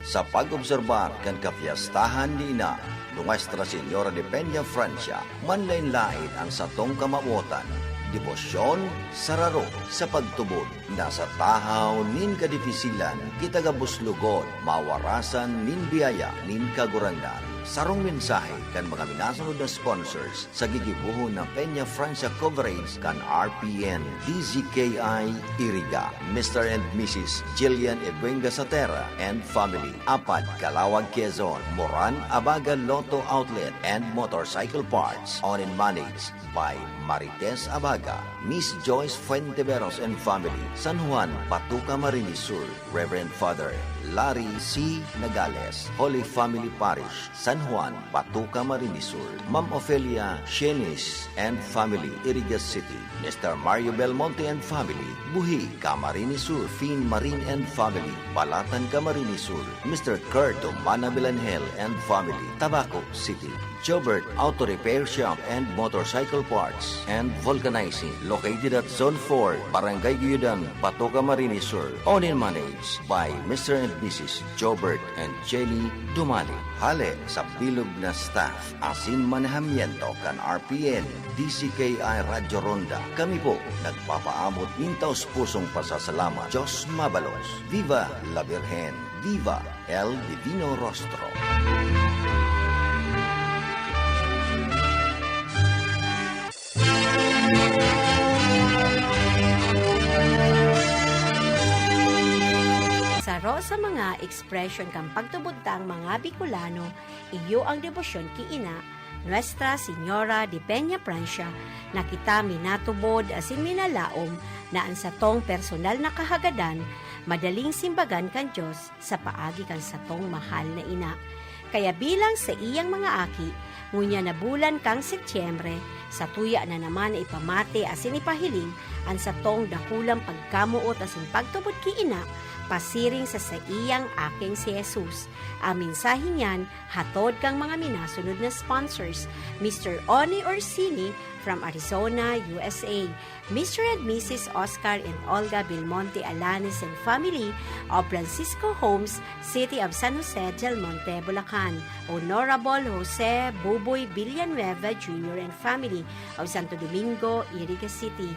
Sa pag-obserbar kan kapiyastahan ni Ina, Nuestra Señora de Peña Francia, manlaen-laen an satong kamawotan, debosyon, sararo sa pagtubod. Nasa tahaw nin kadifisilan, kita gabos lugod, mawarasan nin biyaya nin Kagurangnan. Sarong mensahe kan mga minasunod na sponsors sa gigibohon na Peña Francia coverage kan R P N D Z K I Iriga, Mister and Missus Jillian Ebuenga Satera and family, Apad, Calauag, Quezon, Moran Abaga Lotto Outlet and Motorcycle Parts, owned and managed by Marites Abaga, Miss Joyce Fuenteveros and family, San Juan, Patuca, Marinis Sur, Reverend Father Larry C. Nagales, Holy Family Parish, San Juan, Patuca, Marinis Sur, Ma'am Ofelia Shenis and family, Iriga City, Mister Mario Belmonte and family, Buhi, Camarines Sur, Fin Marin and family, Balatan, Camarines Sur, Mister Kurt Domana Belanhel and family, Tabaco City, Jobert Auto Repair Shop and Motorcycle Parts and Vulcanizing, located at Zone four, Barangay Guyudan, Patuca, Marinis Sur. Owned and managed by Mister and Missus Jobert and Jenny Dumali. Hale sa bilog na staff asin manehamiento kan R P N D C K I Radyo Ronda, kami po nagpapaabot nin taos-pusong pasasalamat. Diyos mabalos. Viva la Virgen! Viva el Divino Rostro! Saro sa mga ekspresyon kan pagtubod tang mga Bicolano, iyo ang debosyon ki Ina, Nuestra Señora de Peña Francia, na kita minatubod asin minalaom na an satong personal na kahagadan madaling simbagan kan Dios sa paagi kan satong mahal na ina. Kaya bilang saiyang mga aki, ngunyan na bulan kan Setyembre, satuya na naman na ipamati asin ipahiling an satong dakulang pagkamoot asin pagtubod ki Ina, pasiring sa saiyang aking si Jesus. Ang mensahe niyan hatod kan mga minasunod na sponsors, Mister Oni Orsini from Arizona, U S A, Mister and Missus Oscar and Olga Belmonte Alanes and family of Francisco Homes, City of San Jose del Monte, Bulacan, Honorable Jose Buboy Villanueva Junior and family of Santo Domingo, Iriga City,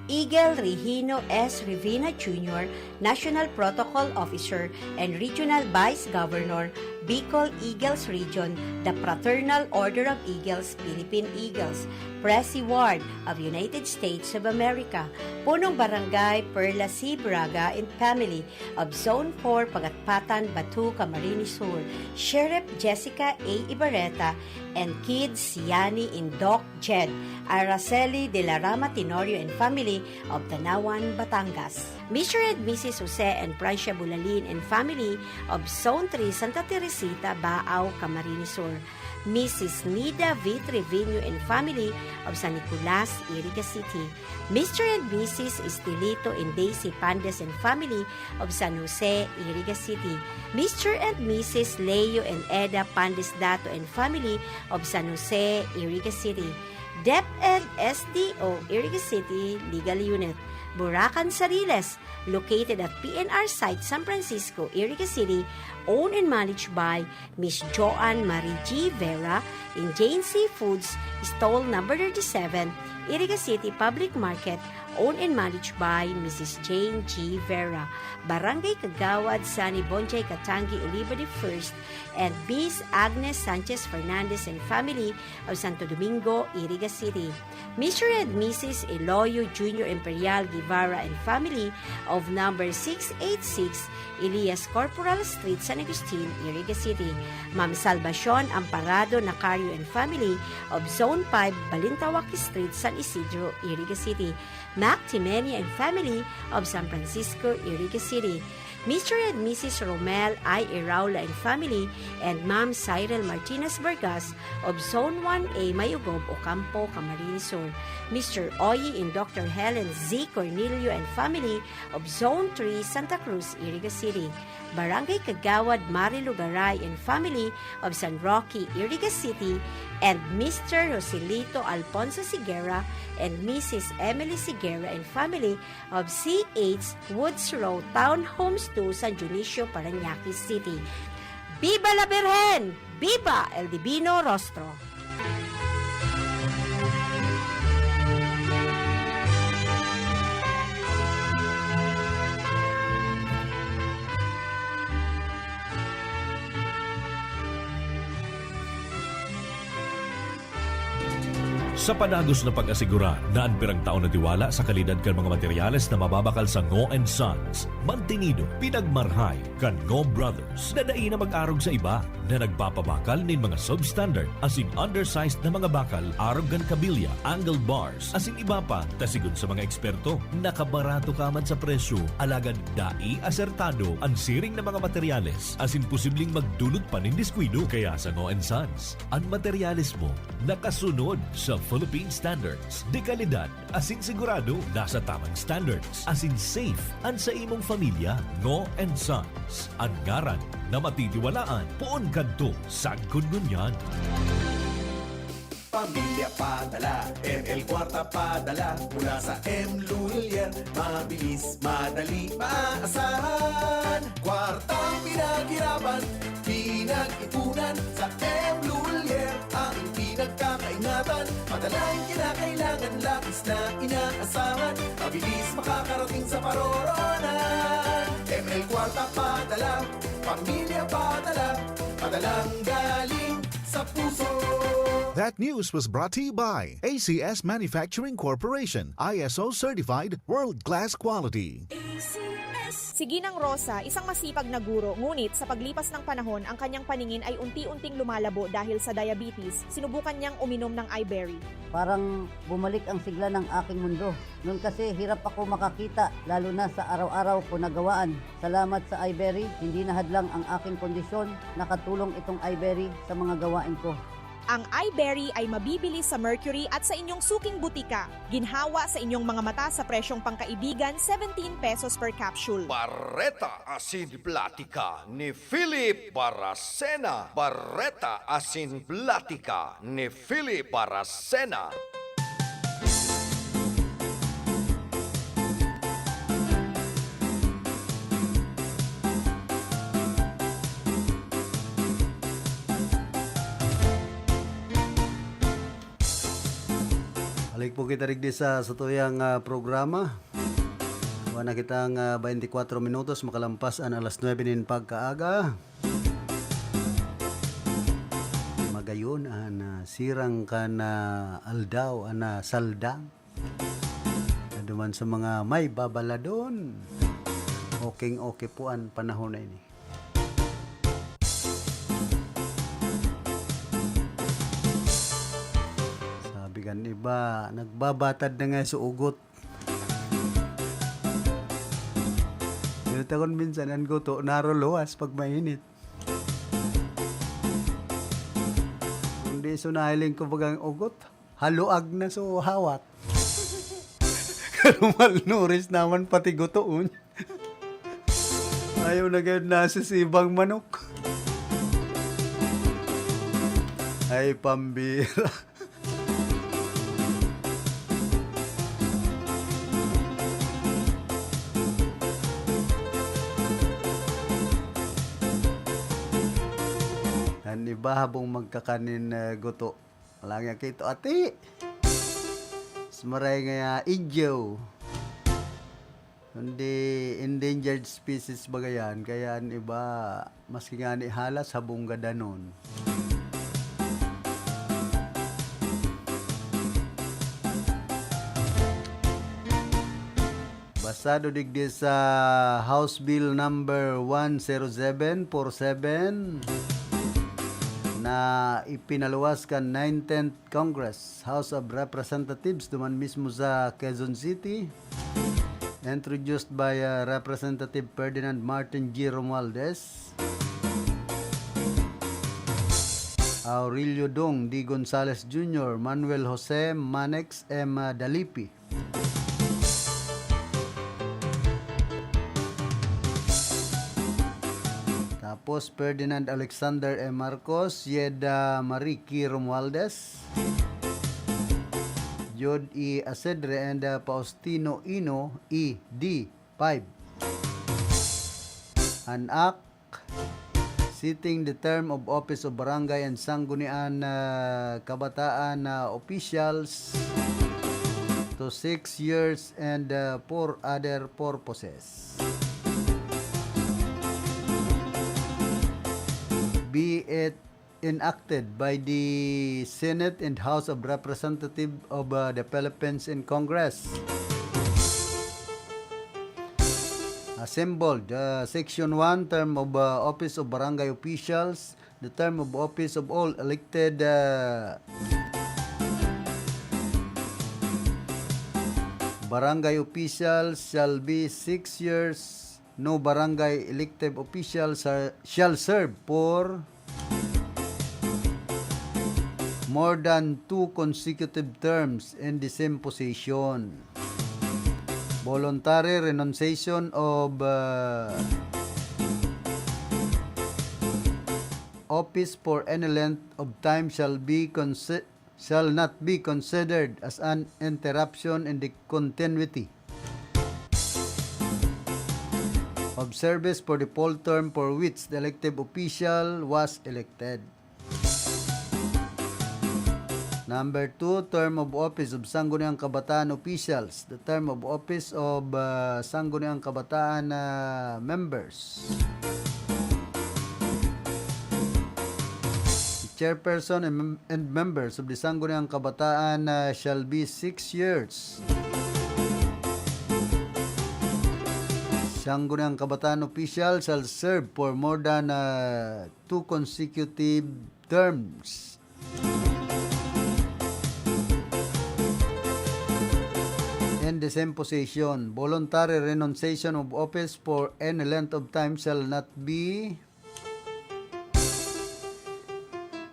Eagle Regino S. Revina Junior, National Protocol Officer and Regional Vice Governor, Bicol Eagles Region, the Fraternal Order of Eagles, Philippine Eagles, Presi Ward of United States of America, Punong Barangay Perla C. Braga and family of Zone four, Pagatpatan, Batu, Camarines Sur, Sheriff Jessica A. Ibarreta, and kids Yani and Doc Jed, Araceli de la Rama Tenorio and family of Tanawan, Batangas. Mister and Missus Jose and Francia Bulalin and family of Zone three, Santa Teresita, Baao, Camarines Sur. Missus Nida V. Trevino and family of San Nicolas, Iriga City. Mister and Missus Estelito and Daisy Pandes and family of San Jose, Iriga City. Mister and Missus Leo and Eda Pandes Dato and family of San Jose, Iriga City. DepEd S D O Iriga City Legal Unit. Buracan Sariles, located at P N R site San Francisco, Iriga City, owned and managed by Miss Joanne Marie G. Vera in Jane Seafoods, stall number thirty-seven, Iriga City Public Market, owned and managed by Missus Jane G. Vera. Barangay Kagawad, Sani Bonjay Katanggi Olivo the First, and Miss Agnes Sanchez Fernandez and family of Santo Domingo, Iriga City. Mister and Missus Eloyo Junior Imperial Guevara and family of number six eight six Elias Corporal Street, San Agustin, Iriga City. Ma'am Salvacion Amparado Nacario and family of Zone five, Balintawak Street, San Isidro, Iriga City. Mac Timenia and family of San Francisco, Iriga City. Mister and Missus Romel I. Iraula and family, and Ma'am Cyril Martinez Vargas of Zone one A, Mayogob, Ocampo, Camarines Sur. Mister Oyi and Doctor Helen Z. Cornelio and family of Zone three, Santa Cruz, Iriga City. Barangay Kagawad Marilu Garay and family of San Roque, Iriga City, and Mister Joselito Alfonso Sigera and Missus Emily Sigera and family of C H Woods Road Townhomes two, San Dionisio, Parañaque City. Viva la Birhen! Viva El Divino Rostro! Sa padagos na pag-asigurar na an pirang taon na tiwala sa kalidad kan mga materyales na mababakal sa Ngo and Sons, mantinido, pinagmarhay kan Ngo Brothers na dai na mag-arog sa iba na nagpapabakal nin mga substandard asin undersized na mga bakal arog kan kabilya, angle bars, asin iba pa, ta sigon sa mga eksperto, nakabarato ka man sa presyo, alagad dai asertado an siring na mga materyales asin posibleng magdulot pa nin diskuido. Kaya sa Ngo and Sons, an materyales mo nakasunod sa Philippine standards de kalidad asin sigurado nasa tamang standards asin safe an sa imong pamilya. Ngo and Sons, an ngaran na matitiwalaan poon kadto sagkod ngunyan. Pamilya padala, M L Kwarta padala, mula sa M Lulier, mabilis, madali, maaasahan. Kwartang pinaghirapan, pinag-ipunan, sa M Lulier, ang pinagkakaingatan. Padalang kinakailangan, labis na inaasahan, mabilis makakarating sa paroroonan. M L Kwarta padala, pamilya padala, padalang galing sa puso. That news was brought to you by A C S Manufacturing Corporation, I S O certified, world-class quality. Sige nang Rosa, isang masipag na guro, ngunit sa paglipas ng panahon, ang kanyang paningin ay unti-unting lumalabo dahil sa diabetes. Sinubukan niyang uminom ng Iberry. Parang bumalik ang sigla ng aking mundo. Noon kasi hirap ako makakita, lalo na sa araw-araw ko na gawaan. Salamat sa Iberry, hindi na hadlang ang aking kondisyon. Nakatulong itong Iberry sa mga gawain ko. Ang Iberry ay mabibili sa Mercury at sa inyong suking butika. Ginhawa sa inyong mga mata sa presyong pangkaibigan, seventeen pesos per capsule. Bareta asin platika ni Philip Baracena. Bareta asin platika ni Philip Baracena. Halik Po kita digdi sa satuyang, ah, programa. Wala na kitang, ah, twenty-four minutos makalampas an alas nuebe nin pagkaaga. Magayon an, ah, sirang kan, ah, aldaw, an, ah, saldang. Duman sa mga may babaladon. Okay, okay po an panahon na ini. Sabi kan iba, "Nagbabatad na nga sa ugot." Pero takon minsan, an guto, naruluwas pag mainit. Kundi so nahiling ko bagang ugot, haluag na so hawak. Pero malnourished naman pati gutoon. Ayaw na gayud nasisibang manok. Ay, pambira. An iba habong magkakanin, eh, guto. Wala nga kito, ati. Mas maray nga ya, idyo. Kundi endangered species baga yan, kaya an iba, maski ngani halas, habong gadanon. Basado digdi sa House Bill number one zero seven four seven na ipinaluwas kan nineteenth Congress, House of Representatives, duman mismo sa Quezon City, introduced by, uh, Representative Ferdinand Martin G. Romualdez, Aurelio Dong D. Gonzales Junior, Manuel Jose Manex M. Dalipi. Tapos, Ferdinand Alexander M. Marcos, Yeda Marie Q. Romualdez, Jod E. Asedre, and, uh, Faustino Ino E D five. An act, setting the term of office of barangay and sanggunian, ah, kabataan na officials to six years and, ah, for other purposes. Be it enacted by the Senate and House of Representatives of, uh, the Philippines in Congress. Assembled, uh, Section one, term of, uh, office of barangay officials, the term of office of all elected, uh, barangay officials shall be six years. No barangay elected official sa, shall serve for more than two consecutive terms in the same position. Voluntary renunciation of, uh, office for any length of time shall be consi-, shall not be considered as an interruption in the continuity of service for the full term for which the elective official was elected. Number two, term of office of Sangguniang Kabataan officials. The term of office of, uh, Sangguniang Kabataan, uh, members. The chairperson and mem-, and members of the Sangguniang Kabataan, uh, shall be six years. Sangguniang Kabataan official shall serve for more than, uh, two consecutive terms in the same position. Voluntary renunciation of office for any length of time shall not be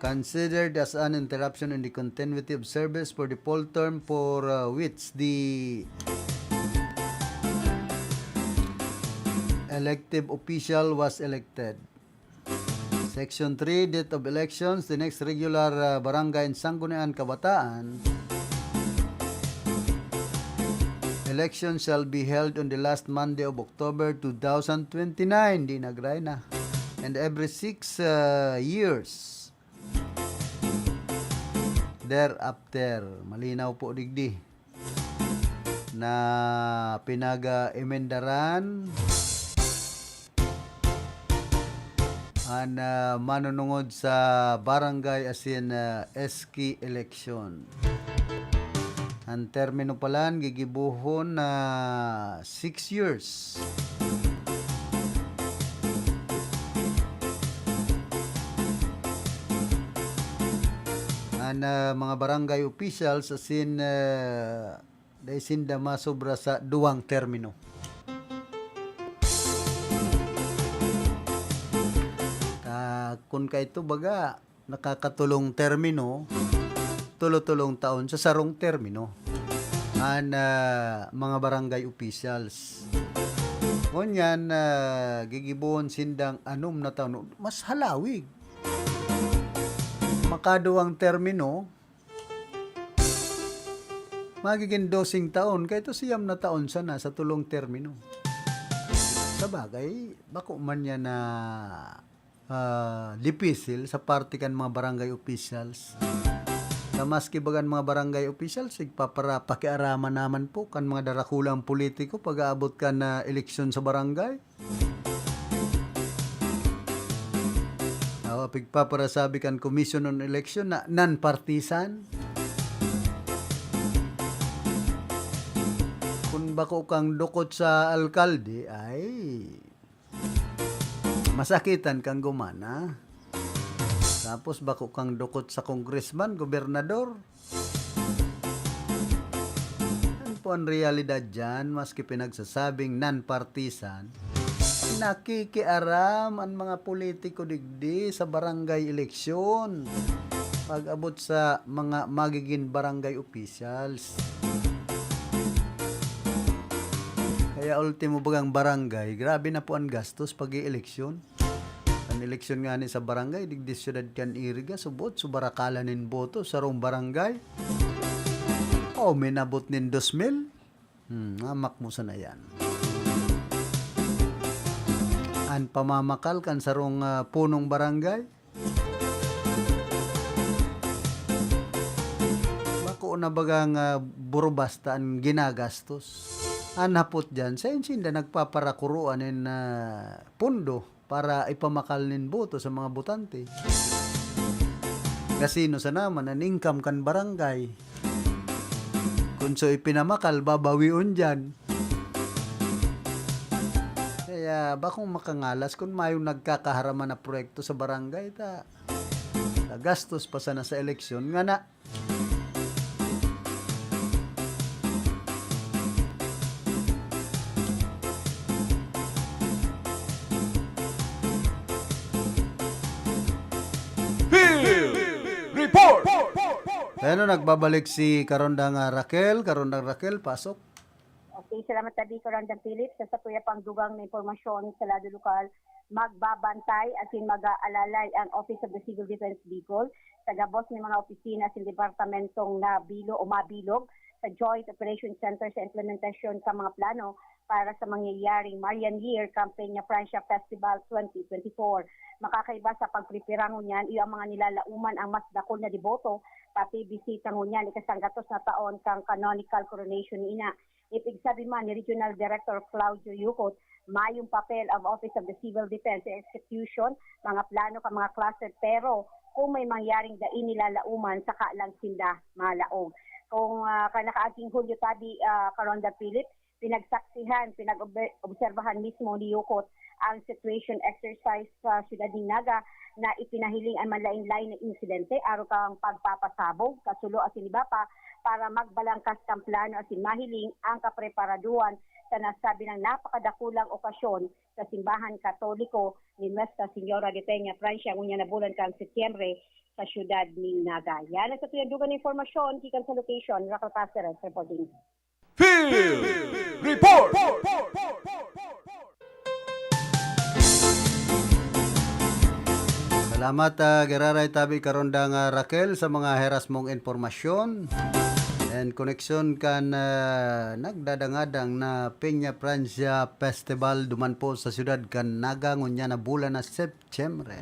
considered as an interruption in the continuity of service for the full term for, uh, which the elective official was elected. Section three, date of elections, the next regular, uh, barangay and Sanggunian Kabataan election shall be held on the last Monday of October two thousand twenty-nine. Di nagray na. And every six, uh, years thereafter. Malinaw po digdi. na pinag-emendaran an, ah, manunungod sa barangay asin, ah, S K election. An termino palan gigibohon na six years. An, ah, mga barangay officials asin, ah, dai sinda masobra sa duwang termino. Ta, kun kaito baga, nakakatolong termino, tolo-tolong taon sa sarong termino an, ah, mga barangay officials. Ngunyan, ah, gigibohon sindang anom na taon, mas halawig. Makaduwang termino, magigin doseng taon, kaito siyam na taon sana sa tolong termino. Sa bagay, bako man yan na, ah, dipisil sa parte kan mga barangay officials. Ta maski bagan mga barangay officials, igpaparapakiaraman naman po kan mga darakulang politiko pag-aabot kan, ah, eleksyon sa barangay. Awa, pigpaparasabi kan Commission on Election na non-partisan. Kun bako kang dukot sa alkalde, ay, masakitan kang gumana. Tapos bako kang dukot sa congressman, gobernador. Yan po ang realidad diyan, maski pinagsasabing non-partisan, nakikiaram an mga politiko digdi sa barangay eleksyon pag-abot sa mga magiging barangay officials. Kaya ultimo bagang barangay, grabe na po ang gastos pag-ieleksyon. An eleksyon ngani sa barangay, digdi syudad kan Iriga, subot, subarakalan nin boto, sarong barangay. O, minabot nin dos mil. Hmm, hamak mo sana yan. An pamamakal kan sarong, ah, punong barangay, bako na bagang, ah, burubasta an ginagastos. An hapot diyan, saen sinda nagpaparakuroan nin, ah, pondo para ipamakal nin boto sa mga botante? Kasino sana man an income kan barangay? Kun so ipinamakal, babawion diyan. Kaya bakong makangalas kun mayong nagkakaharaman na proyekto sa barangay, ta, ta gastos pa sana sa eleksyon, ngana. Field Report! Kaya no, nagbabalik si Karondang, ah, Raquel. Karondang Raquel, pasok. Okay, salamat tabi, Karondang Philip. Sa satuya pang dugang na impormasyon sa lado lokal, magbabantay asin mag-aalalay ang Office of the Civil Defense Bicol sa gabos nin mga opisina sa departamentong nabilo o mabilog sa Joint Operation Center sa implementasyon kan mga plano para sa mangyayaring Marian Year kan Peña Francia Festival twenty twenty-four. Makakaiba sa pagprepara ngunyan, iyo ang mga nilalaoman ang mas dakul na deboto, pati bisita ngunyan ikasanggatos na taon kan canonical coronation ni Ina. Ipigsabi man ni Regional Director Claudio Yucot, mayong papel ang Office of the Civil Defense sa execution, mga plano kan mga cluster, pero kung may mangyaring dai nilalaoman, saka lang sinda malaog. Kung, ah, kan nakaaging Hulyo tabi, ah, Karondang Philip, pinagsaksihan, pinag-obserbahan mismo ni Yucot ang situation exercise sa siyudad nin Naga na ipinahiling an manlaen-laen na insidente arog kan pagpapasabog, kasulo asin iba pa, para magbalangkas kan plano asin mahiling ang kapreparaduhan sa nasabi nang napakadakulang okasyon sa Simbahan Katoliko ni Nuestra Señora de Peña Francia ngunyan na bulan kan Setyembre sa siyudad nin Naga. Yan ang satuyang dugang na impormasyon gikan sa location. Raquel Caceres reporting. Field Report! Salamat, ah, giraray tabi, Karondang, ah, Raquel, sa mga heras mong impormasyon. And koneksyon kan, ah, nagdadangadang na Peña Francia Festival duman po sa siyudad kan Naga ngunyan na bulan na Sep-, Siyempre.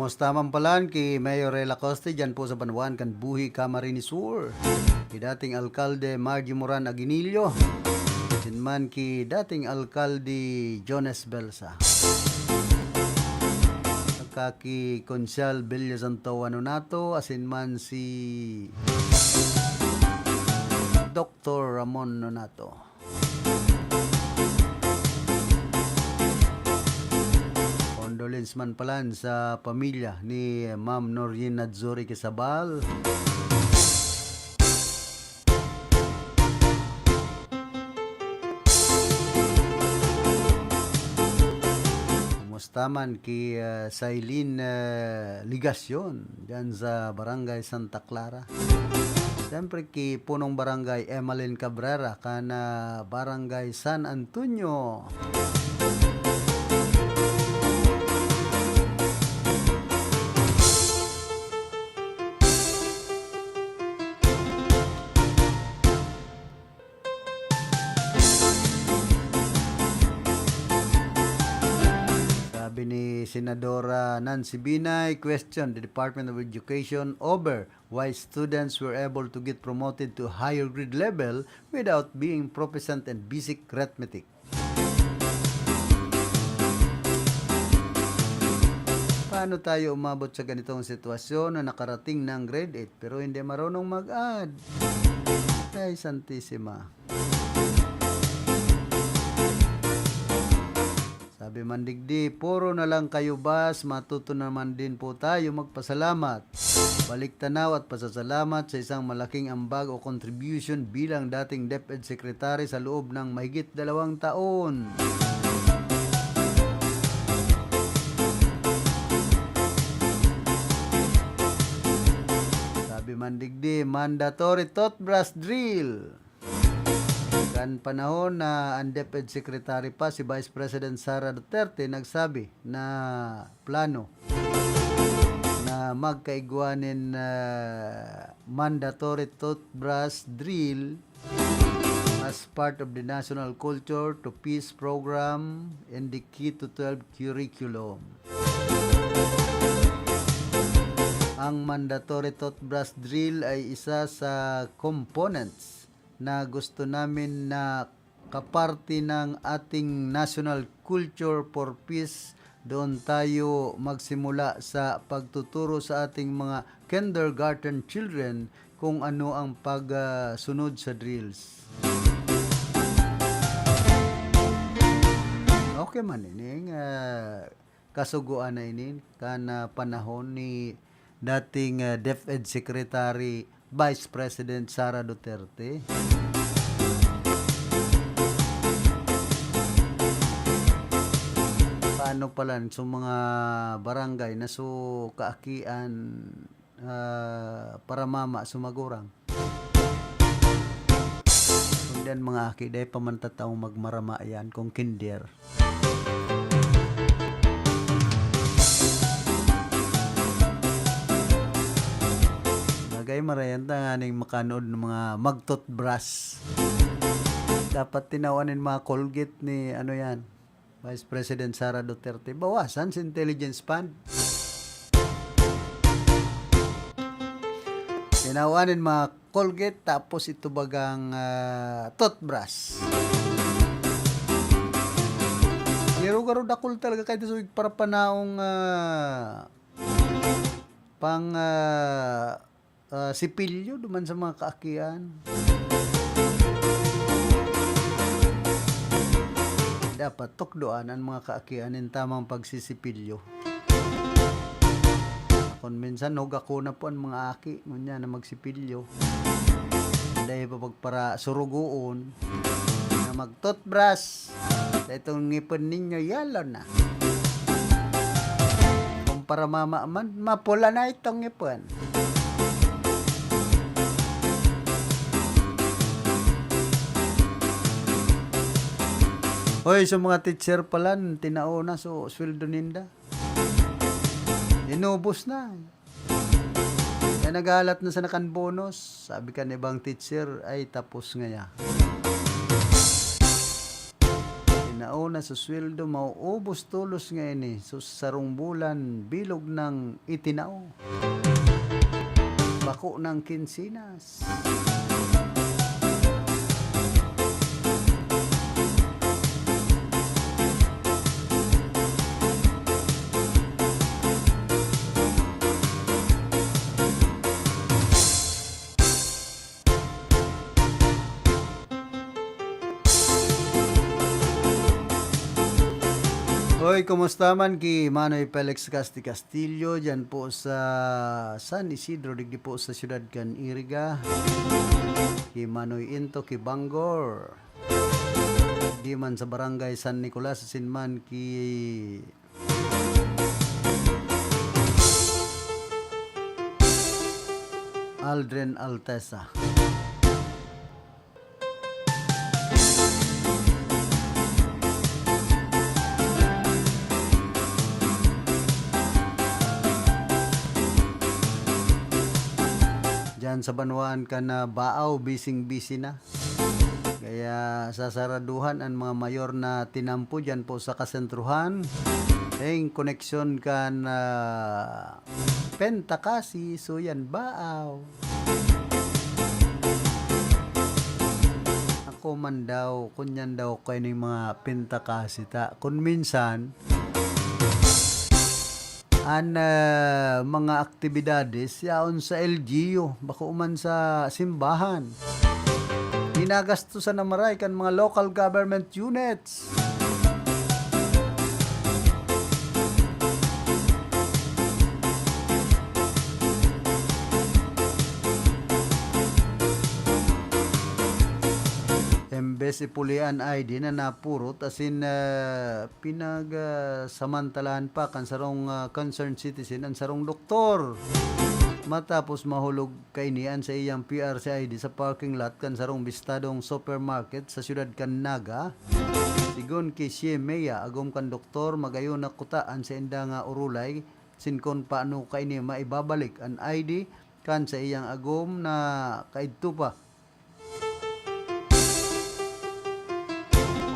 Kumusta man palan ki Mayor Rey Lacoste, dyan po sa banwaan kan Buhi, Camarines Sur. Ki dating alkalde Margie Moran Aguinillo. Asin man ki dating alkalde Jones Belsa. Saka ki Konsehal Bilya Santo Nonato, asin man si Doktor Ramon Nonato. Condolence man palan sa pamilya ni Ma'am Noreen Nadzuri Quisabal. Kumusta man ki, ah, Sailin, ah, Ligacion, dyan sa Barangay Santa Clara? Siyempre, ki Punong Barangay Emalin Cabrera, kan, ah, Barangay San Antonio. Sabi ni Senadora Nancy Binay, question the Department of Education over why students were able to get promoted to higher grade level without being proficient in basic arithmetic. Paano tayo umabot sa ganitong sitwasyon na nakarating na ang grade eight pero hindi marunong mag-add? Ay, Santisima. Sabi man digdi, "Puro na lang kayo bas, matuto naman din po tayo magpasalamat." Balik tanaw at pasasalamat sa isang malaking ambag o contribution bilang dating DepEd Secretary sa loob ng mahigit dalawang taon. Sabi man digdi, mandatory toothbrush drill. Kan panahon na ang DepEd Secretary pa si Vice President Sara Duterte nagsabi na plano na magkaigwa nin, ah, mandatory toothbrush drill as part of the National Culture to Peace Program and the K to twelve curriculum. Ang mandatory toothbrush drill ay isa sa components na gusto namin na kaparte ng ating National Culture for Peace. Doon tayo magsimula sa pagtuturo sa ating mga kindergarten children kung ano ang pagsunod sa drills. Okay man ini, ah, kasugoan na ini kan, ah, panahon ni dating, ah, DepEd Secretary Vice President Sara Duterte. Paano pala sa mga barangay na so kaakian, ah, paramama sa magurang? Kundi an mga aki, dai pa man tataong magmarama yan kung kinder. Bagay, marayan ta nganing makanood ng mga magtutbras. Dapat tinawan nin mga Colgate ni, ano yan, Vice President Sara Duterte. Bawasan sa intelligence fund. Tinawan nin mga Colgate, tapos ito bagang, ah, toothbrush. Pero garo dakul talaga kahit sa parapanaong, ah, pang, ah, ah, sipilyo duman sa mga kaakian. Dapat tukdoan an mga kaakian nin tamang pagsisipilyo. Kun minsan, nugako na po an mga aki, ngunyan na magsipilyo. Dai pa pagpara surugoon na mag-toothbrush. Sa itong ngipon ninyo, yellow na. Kung paramama man, mapula na itong ngipon. Hoy, sa mga teacher pala, tinao na so sweldo ninda. Inubos na. Kaya naghahalat na sana kan bonus. Sabi kan ibang teacher, "Ay, tapos ngaya." Ina, Una sa sweldo, mauubos tolos nga ini. So, sa sarong bulan, bilog nang itinaw. Bako nang kinsinas. Hoy, kumusta man ki Manoy Felix Casti Castillo, dyan po sa San Isidro, digdi po sa siyudad kan Iriga. Ki Manoy Into, ki Bangor. Di man sa Barangay San Nicolas, asin man ki Aldrin Altesa. Diyan sa banwaan kan Baaw, bising-bisi na. Kaya sasaraduhan an mga mayor na tinampo diyan po sa kasentruhan. Eng koneksyon kan, ah, Penta Kasi, Suyan, Baaw. Ako man daw, kunyan daw kayo ning mga Penta Kasi ta. Kun minsan, an, ah, mga aktibidades yaon sa L G U, bako man sa simbahan. Ginagastusan na maray kan mga local government units. Embes ipuli an I D na napurot, asin, ah, pinag, ah, samantalahan pa kan sarong, ah, concerned citizen an sarong doktor. Matapos mahulog kaini an saiyang P R C I D sa parking lot kan sarong bistadong supermarket sa siyudad kan Naga. Sigon ki Shemea, agom kan doktor, magayon na kuta an sainda nga urulay, sin kun paano kaini maibabalik an I D kan saiyang agom na kaidto pa.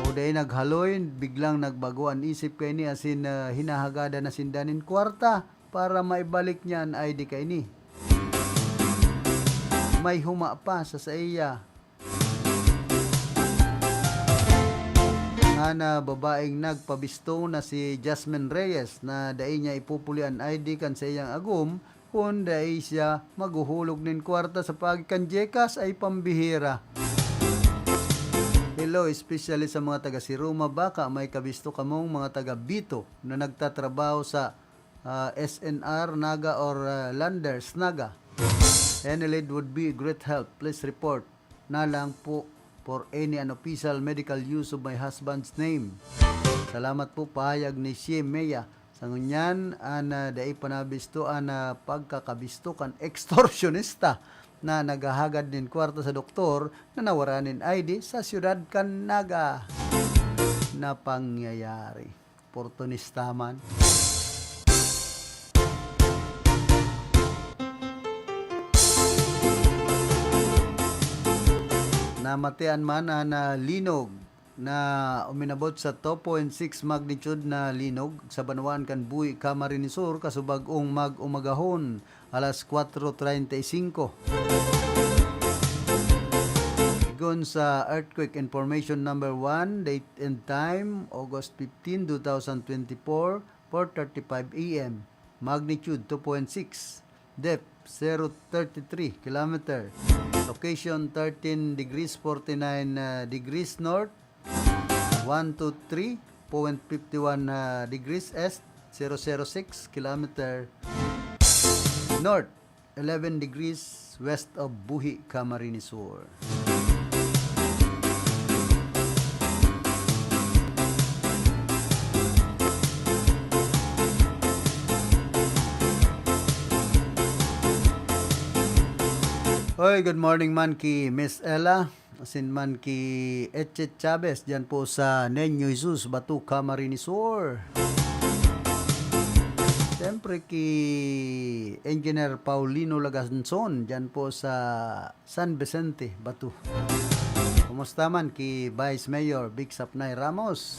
O dai naghaloy, biglang nagbago an isip kaini asin, ah, hinahagadan na sinda nin kwarta para maibalik niya an I D kaini. May huma pa sa saiya. An, ah, babaeng nagpabisto na si Jasmine Reyes na dai niya ipupuli an I D kan saiyang agom kun dai siya maghuhulog nin kwarta sa paagi kan GCash ay pambihira. Hello, especially sa mga taga Siruma, baka may kabisto kamong mga taga Bito na nagtatrabaho sa, ah, S N R Naga or, ah, Landers Naga. Any lead would be a great help. Please report na lang po for any unofficial medical use of my husband's name. Salamat po, pahayag ni Shemea. Sa ngunyan, an, ah, dai pa nabisto an, ah, pagkakabisto kan ekstorsyonista na naghahagad nin kwarta sa doktor na nawara nin I D sa siyudad kan Naga na pangyayari. Oportunista man. Namatian man an, ah, linog na uminabot sa two point six magnitude na linog sa banwaan kan Buhi, Camarines Sur, kasubag-ong mag-umagahon, alas kwatro treinta y cinco. Sigon sa Earthquake Information Number One, date and time, August fifteen, two thousand twenty-four, four thirty-five A M. Magnitude two point six. Depth, zero thirty-three kilometer. Location, thirteen degrees, forty-nine, uh, degrees north, one two three point fifty-one, uh, degrees east, zero zero six kilometer north, eleven degrees west of Buhi, Camarines Sur. Hoy, good morning man ki Miss Ella. Asin man ki Etchet Chavez, diyan po sa Niño Jesus, Bato, Camarines Sur. Siyempre ki Engineer Paulino Laganzon, diyan po sa San Vicente, Bato. Kumusta man ki Vice Mayor Vic Sapnay Ramos?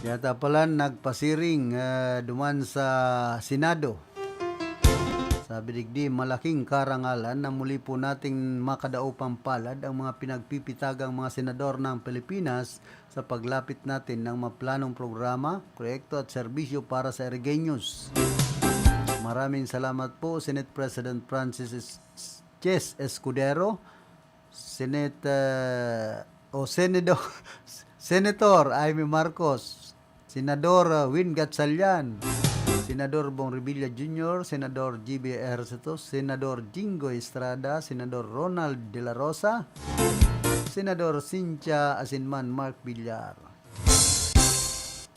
Yata pala nagpasiring, ah, duman sa Senado. Sabi digdi, malaking karangalan na muli po nating makadaopang palad ang mga pinagpipitagang mga senador ng Pilipinas sa paglapit natin ng mga planong programa, proyekto at serbisyo para sa Irigeños. Maraming salamat po, Senate President Francis Es-, Ches Escudero, Senate, ah, o Senado-, Senator Imee Marcos, Senador, ah, Win Gatchalian, Senador Bong Revilla Junior, Senador G B Ejercito, Senador Jinggoy Estrada, Senador Ronald De La Rosa, Senador Cynthia Asinman, Mark Villar.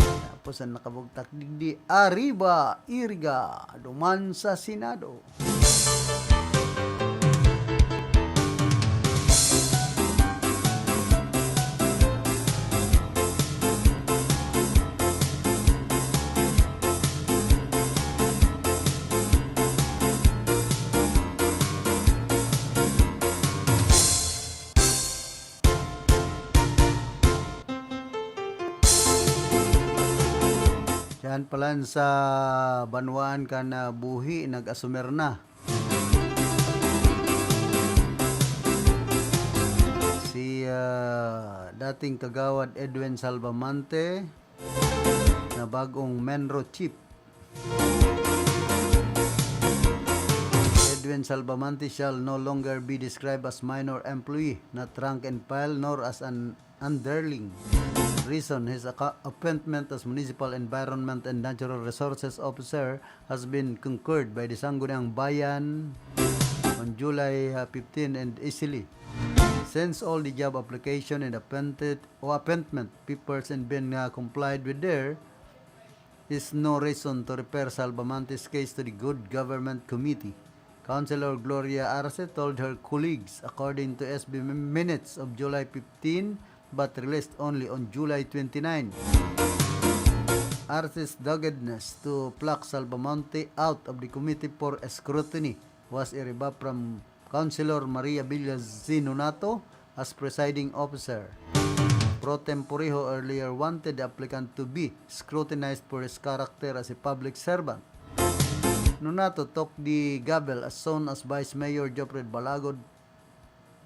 Tapos ang nakabugtak digdi, Arriba, Iriga, duman sa Senado. Diyan palan sa banwaan kan, ah, buhi, nag-asumer na. Si, ah, dating Kagawad Edwin Salvamante na bagong MENRO chief. Edwin Salvamante shall no longer be described as minor employee, not rank and file, nor as an underling. Reason, his aca-, appointment as Municipal Environment and Natural Resources Officer has been concurred by the Sangguniang Bayan on July, uh, fifteen and easily. Since all the job application and appointed or appointment papers and been, uh, complied with, there is no reason to refer Salvamante's case to the Good Government Committee. Councilor Gloria Arce told her colleagues, according to S B minutes of July fifteen, but released only on July twenty-nine. Arce's doggedness to pluck Salvamante out of the committee for scrutiny was a rebuff from Councilor Maria Villazin Nonato as presiding officer. Pro tempore, who earlier wanted the applicant to be scrutinized for his character as a public servant. Nonato took the gavel as soon as Vice Mayor Joffred Balagued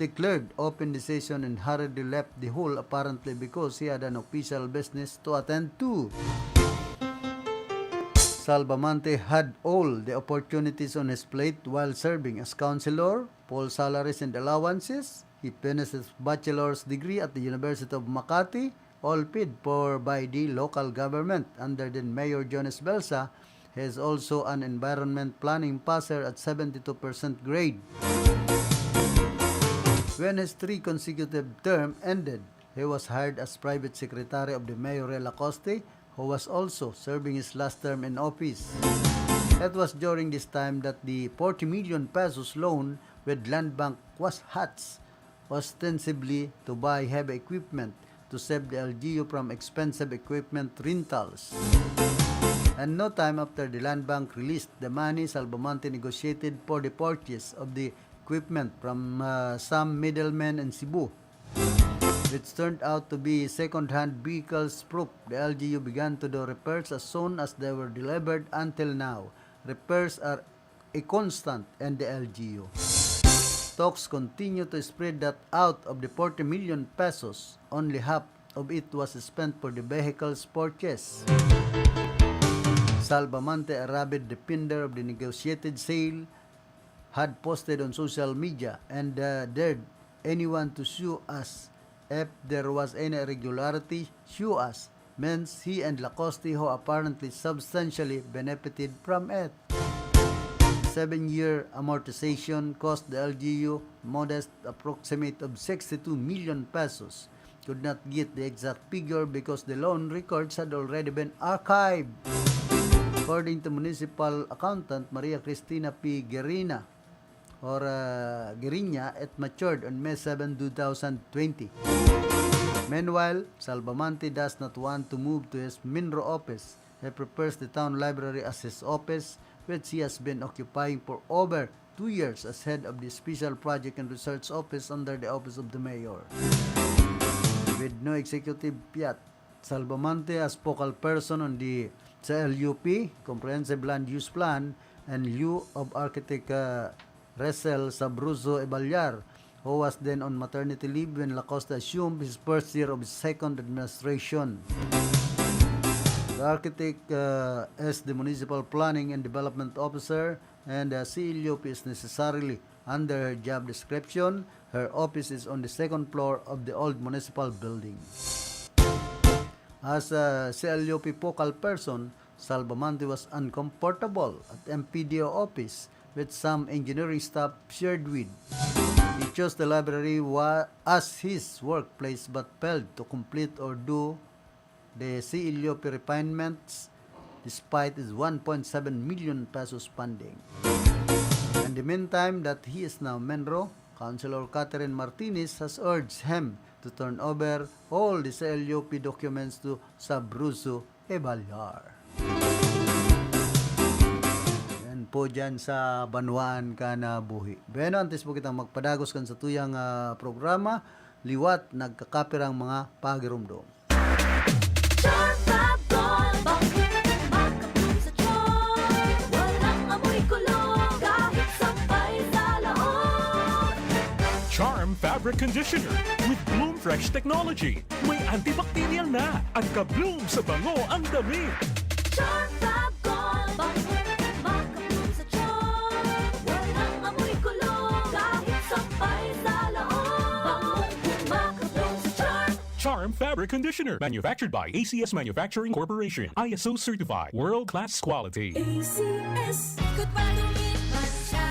declared open the session and hurriedly left the hall, apparently because he had an official business to attend to. Salvamante had all the opportunities on his plate while serving as councilor, full salaries and allowances. He finished his bachelor's degree at the University of Makati, all paid for by the local government under then Mayor Jones Belsa. He is also an environment planning passer at seventy-two percent grade. When his three consecutive term ended, he was hired as private secretary of the Mayor Rey Lacoste, who was also serving his last term in office. It was during this time that the forty million pesos loan with Land Bank was hatched, ostensibly to buy heavy equipment to save the L G U from expensive equipment rentals. And no time after the Land Bank released the money, Salvamante negotiated for the purchase of the equipment from, uh, some middlemen in Cebu, which turned out to be second-hand vehicles proof. The L G U began to do repairs as soon as they were delivered. Until now, repairs are a constant in the L G U. Talks continue to spread that out of the forty million pesos, only half of it was spent for the vehicles purchase. Salvamante, a rabid defender of the negotiated sale, had posted on social media and, uh, dared anyone to sue us. If there was any irregularity, sue us, means he and Lacoste, who apparently substantially benefited from it. Seven-year amortization cost the L G U modest approximate of sixty-two million pesos. Could not get the exact figure because the loan records had already been archived. According to municipal accountant Maria Cristina P. Gerina, or, uh, Gerinya, it matured on May seven, two thousand twenty. Meanwhile, Salvamante does not want to move to his Minro office. He prefers the town library as his office, which he has been occupying for over two years as head of the Special Project and Research Office under the Office of the Mayor. With no executive yet, Salvamante as focal person on the C L U P, Comprehensive Land Use Plan, and lieu of architect, uh, Ressel Sabroso Eballar, who was then on maternity leave when Lacosta assumed his first year of his second administration. The architect, uh, is the Municipal Planning and Development Officer, and the C L U P is necessarily under her job description. Her office is on the second floor of the old municipal building. As a C L U P focal person, Salvamante was uncomfortable at M P D O office, which some engineering staff shared with. He chose the library wa- as his workplace but failed to complete or do the C L U P refinements despite his one point seven million pesos funding. In the meantime that he is now Menro, Councilor Catherine Martinez has urged him to turn over all the C L U P documents to Sabroso Eballar. Yan po dyan sa Banwaan Ka Na Buhi. Bueno, antes po kitang magpadagos kan sa tuyang, ah, programa, liwat nagkakapirang mga pagirumdom. Charm Fab Gold, bangkong makabloom sa charm. Walang amoy kulog, kahit sampay sa laog. Charm Fabric Conditioner with Bloom Fresh Technology. May antibacterial na at ka-bloom sa bango ang damit. Charm Fab Gold, bangkong makabloom sa charm. Walang amoy kulog, kahit sampay sa laog. Bangkong makabloom sa charm. Charm Fabric Conditioner, manufactured by A C S Manufacturing Corporation, I S O certified, world-class quality. A C S. Good pa dumit man siya.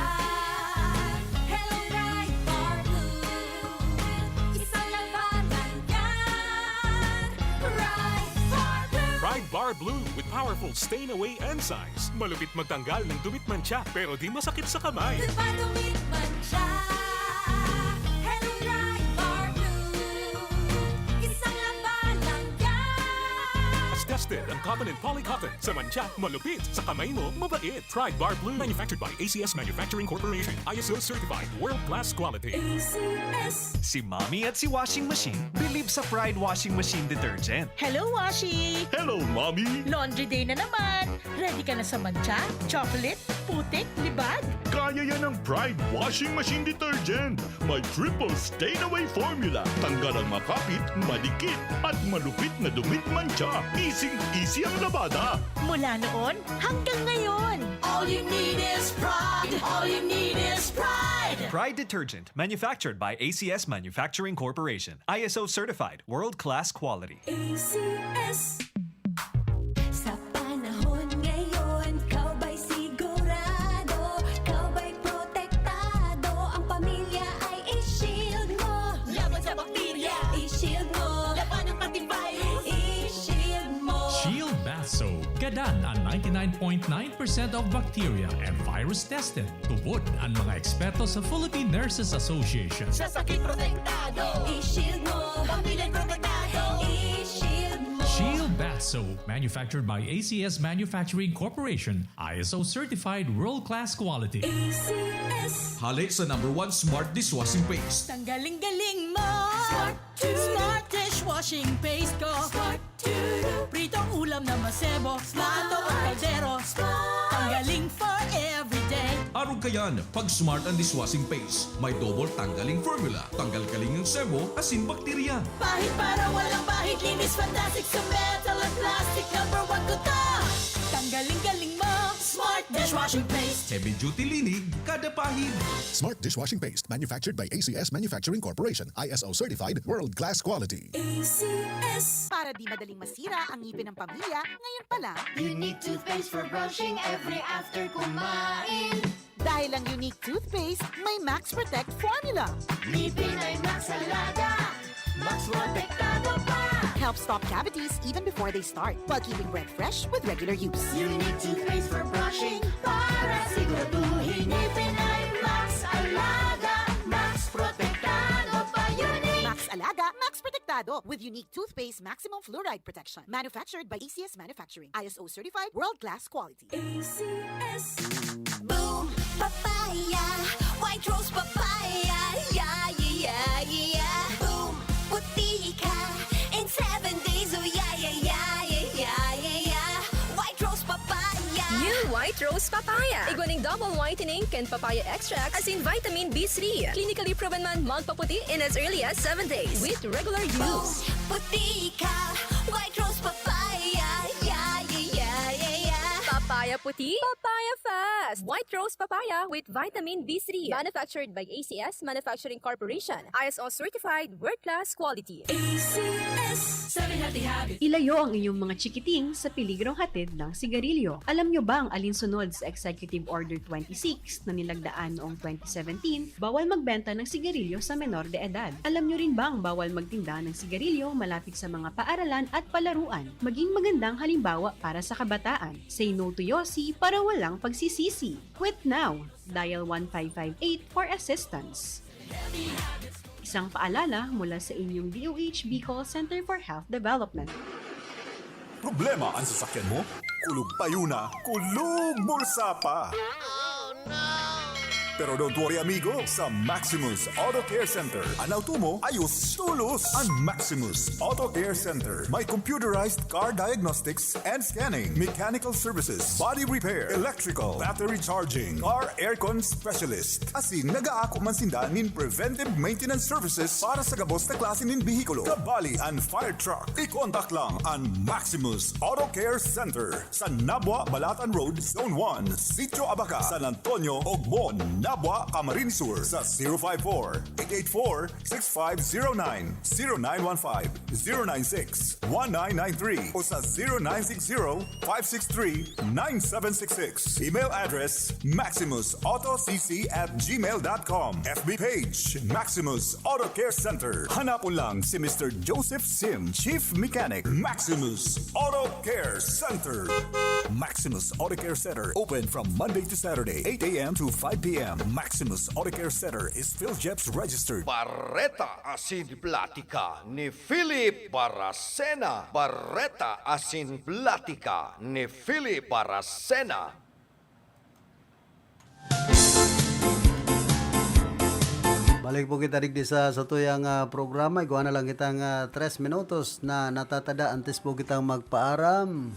Hello, Pride Bar Blue. Isang labanan yan. Pride Bar Blue. Pride Bar Blue with powerful stain away enzymes. Malupit magtanggal ng dumit mantsa, pero di masakit sa kamay. Good pa dumit man siya. Hello, Pride Bar Blue. Isang labanan yan. As tested ang cotton and polycotton. Sa mantsa, malupit. Sa kamay mo, mabait. Pride Bar Blue. Manufactured by A C S Manufacturing Corporation. I S O certified. World class quality. A C S. Si Mommy at si Washing Machine believe sa Pride Washing Machine Detergent. Hello, Washi! Hello, Mommy! Laundry day na naman! Ready ka na sa mantsa, chocolate, putik, libag? Kaya yan ng Pride Washing Machine Detergent! May triple stain away formula. Tanggal ang makapit, madikit, at malupit na dumit mantsa. Easing-easy ang labada. Mula noon hanggang ngayon. All you need is Pride. All you need is Pride. Pride Detergent, manufactured by A C S Manufacturing Corporation. I S O certified, world-class quality. A C S. Sa panahon ngayon, ikaw ba'y sigurado? Ikaw ba'y protektado? Ang pamilya ay i-shield mo. Laban sa bakterya, i-shield mo. Labanan pati virus, i-shield mo. Shield Bath Soap. Gadan ang ninety-nine point nine percent of bacteria and virus tested. Tubod ang mga eksperto sa Philippine Nurses Association. Sa sakit protektado, i-shield mo. Pamilya protektado, i-shield mo. Shield Bath Soap, manufactured by A C S Manufacturing Corporation, I S O certified world-class quality. A C S. Hale sa number one smart dishwashing paste. Tanggaling galing mo. Smart. Smart dishwashing paste ko. Smart. Pritong ulam na masebo. Smart. Bato o kaldero. Smart. Tanggaling for everyday. Arog kayan, pag Smart ang dishwashing paste. May double tanggaling formula. Tanggal galing ang sebo, asin bakterya. Pahid para walang bahid. Linis fantastic sa metal at plastic. Number one ko to. Tanggaling galing mo. Smart dishwashing paste. Heavy duty linig, kada pahid. Smart dishwashing paste, manufactured by A C S Manufacturing Corporation, I S O certified, world class quality. A C S. Para di madaling masira ang ngipin ng pamilya, ngayon pa lang. You need toothpaste for brushing every after kumain. Dahil ang Unique Toothpaste may Max Protect Formula. Ngipin ay Max Alaga, Max Protektado pa. Helps stop cavities even before they start, while keeping breath fresh with regular use. Unique Toothpaste for brushing, para siguraduhin ngipin ay Max Alaga, Max Protektado pa. Unique Max Alaga, Max Protektado, with Unique Toothpaste Maximum Fluoride Protection. Manufactured by A C S Manufacturing. I S O certified, world-class quality. A C S. Boom Papaya, White Rose Papaya, yeah, yeah, yeah, yeah. Boom, puti ka in seven days, oh yeah, yeah, yeah, yeah, yeah, yeah, yeah. White Rose Papaya. New White Rose Papaya. Igwa ning double whitening kan papaya extract asin vitamin B three. Clinically proven man magpaputi in as early as seven days with regular use. Puti ka, White Rose Papaya, yeah, yeah, yeah, yeah, yeah. Papaya puti, papaya fast. White Rose Papaya with vitamin B three. Manufactured by A C S Manufacturing Corporation. I S O certified, world-class quality. A C S. Seven Healthy Habits. Ilayo ang inyong mga chikiting sa peligrong hatid ng sigarilyo. Alam nyo bang alinsunod sa Executive Order twenty-six na nilagdaan noong twenty seventeen, bawal magbenta ng sigarilyo sa menor de edad? Alam nyo rin bang bawal magtinda ng sigarilyo malapit sa mga paaralan at palaruan? Maging magandang halimbawa para sa kabataan. Say no to Yossi para walang pagsisisi. Quit now! Dial one five five eight for assistance. Isang paalala mula sa inyong D O H Bicol Center for Health Development. Problema an sasakyan mo? Kulog payo na, kulog bulsa pa! Pero don't worry, amigo, sa Maximus Auto Care Center, an auto mo ayos tolos! An Maximus Auto Care Center may computerized car diagnostics and scanning, mechanical services, body repair, electrical, battery charging, car aircon specialist. Asin nagaako man sinda nin preventive maintenance services para sa gabos na klase nin behikulo, kabali an fire truck. I-contact lang an Maximus Auto Care Center sa Nabua, Balatan Road, Zone one, Sitio Abaca, San Antonio, Ogmon, Nabua, Camarines Sur sa zero five four, eight eight four, six five zero nine, zero nine one five, zero nine six, one nine nine three o sa zero nine six zero, five six three, nine seven six six. Email address, maximus auto c c at gmail dot com. F B page, Maximus Auto Care Center. Hanapon lang si Mister Joseph Sim, Chief Mechanic, Maximus Auto Care Center. Maximus Auto Care Center, open from Monday to Saturday, eight a.m. to five p.m. Maximus Auto Care Center is PhilJEPS registered. Bareta asin platika ni Philip Baracena. Bareta asin platika ni Philip Baracena. Balik po kita digdi sa satuyang, ah, programa. Igwa na lang kitang, ah, tres minutos na natatada antes po kitang magpaaram.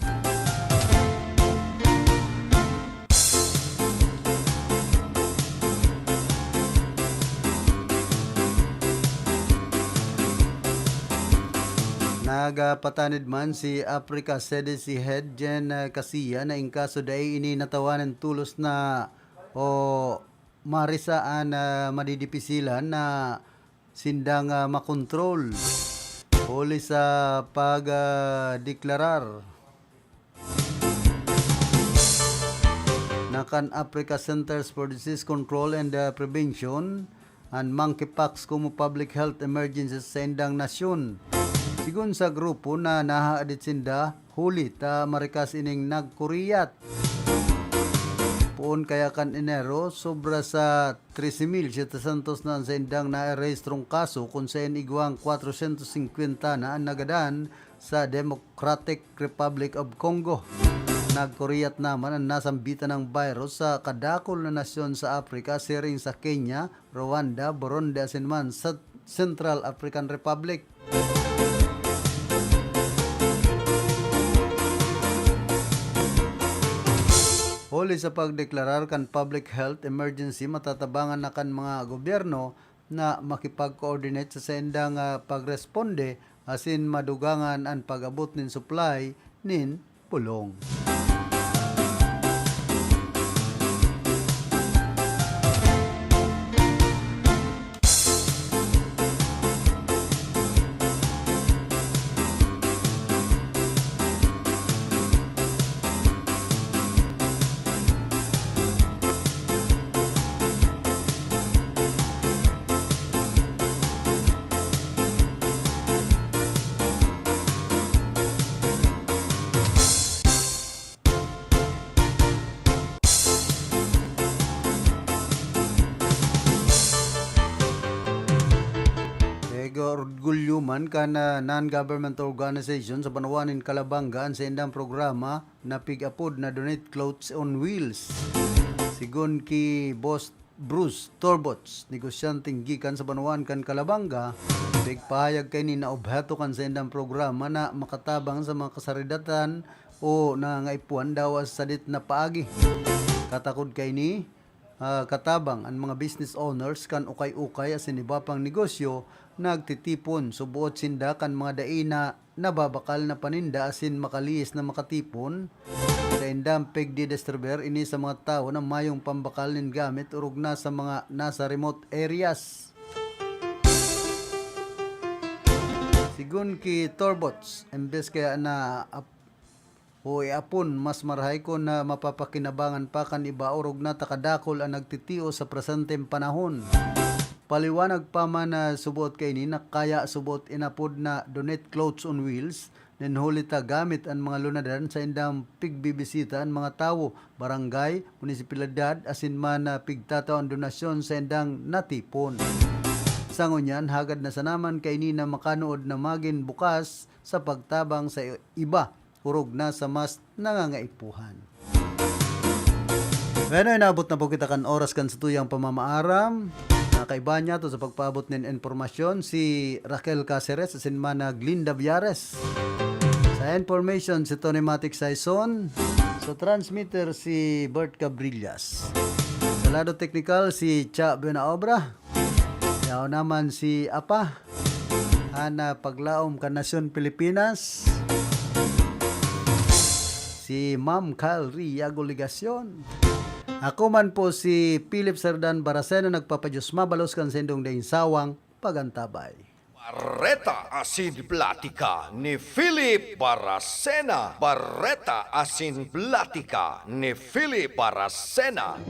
Nagapatanid man si Africa C D C Head Jen, ah, Casiya na in kaso dai ini natawanan tolos na o marisa an, ah, madidipisilan na sindang, ah, makontrol huli sa pag, ah, deklarar na kan Africa Centers for Disease Control and, ah, Prevention an monkeypox komo public health emergency sa saindang nasyon. Sigon sa grupo na nahaadit sinda, huli ta marikas ining nagkuriyat. Poon kaya kan Enero, sobra sa trese mil setecientos na an saindang narehistrong kaso, kun saen igwang kwatrosyentos singkwenta na an nagadan sa Democratic Republic of Congo. Nagkuriyat naman an nasambitan nang virus sa kadakul na nasyon sa Africa, siring sa Kenya, Rwanda, Burundi asin man sa Central African Republic. Huli sa pagdeklarar kan public health emergency, matatabangan na kan mga gobyerno na makipag-coordinate sa saindang, ah, pagresponde asin madugangan an pag-abot nin supply nin bulong. Human kan, ah, non-government organization sa banwaan nin Calabanga an saindang programa na pig-apod na Donate Clothes on Wheels. Sigon ki Boss Bruce Torbots, negosyanteng gikan sa banwaan kan Calabanga, pigpahayag kaini na obheto kan saindang programa na makatabang sa mga kasaridatan o nangangaipuhan dawa sa sadit na paagi. Katakod kaini, ah, katabang an mga business owners kan ukay-ukay asin iba pang negosyo nagtitipon, suboot sinda kan mga dai na nababakal na paninda asin makalihis na makatipon. Saindang pigdidistribuer ini sa mga tawo na mayong pambakal nin gamit orog na sa mga nasa remote areas. Sigon ki Torbots, imbes kaya na ap-, o iapon, mas marahay kun na mapapakinabangan pa kan iba orog na ta kadakul an nagtitios sa presenteng panahon. Paliwanag pa man na suboot kaini na kaya suboot inapod na Donate Clothes on Wheels, nin huli ta gamit an mga lunadan saindang pigbibisita an mga tawo, barangay, munisipalidad, asin man na pigtatao an donasyon saindang natipon. Sa ngunyan, hagad na sana man kaini na makanood na magin bukas sa pagtabang sa iba, orog na sa mas nangangaipuhan. Bueno, inabot na po kita kan oras kan satuyang pamamaaram. Nakaiba niya to sa pagpaabot nin impormasyon si Raquel Caceres asin man na Glinda Viares. Sa information, si Tony Matic Saison. Sa transmitter, si Bert Cabrillas. Sa lado teknikal, si Cha Buenaobra. Yaon naman si Apa, an, ah, paglaom kan nasyon Pilipinas, si Ma'am Kyle Riago Legacion. Ako man po si Philip Serdan Baracena, nagpapadiyos mabalos kan sindong daing sawang pagantabay. Bareta asin Platika ni Philip Baracena. Bareta asin Platika ni Philip Baracena.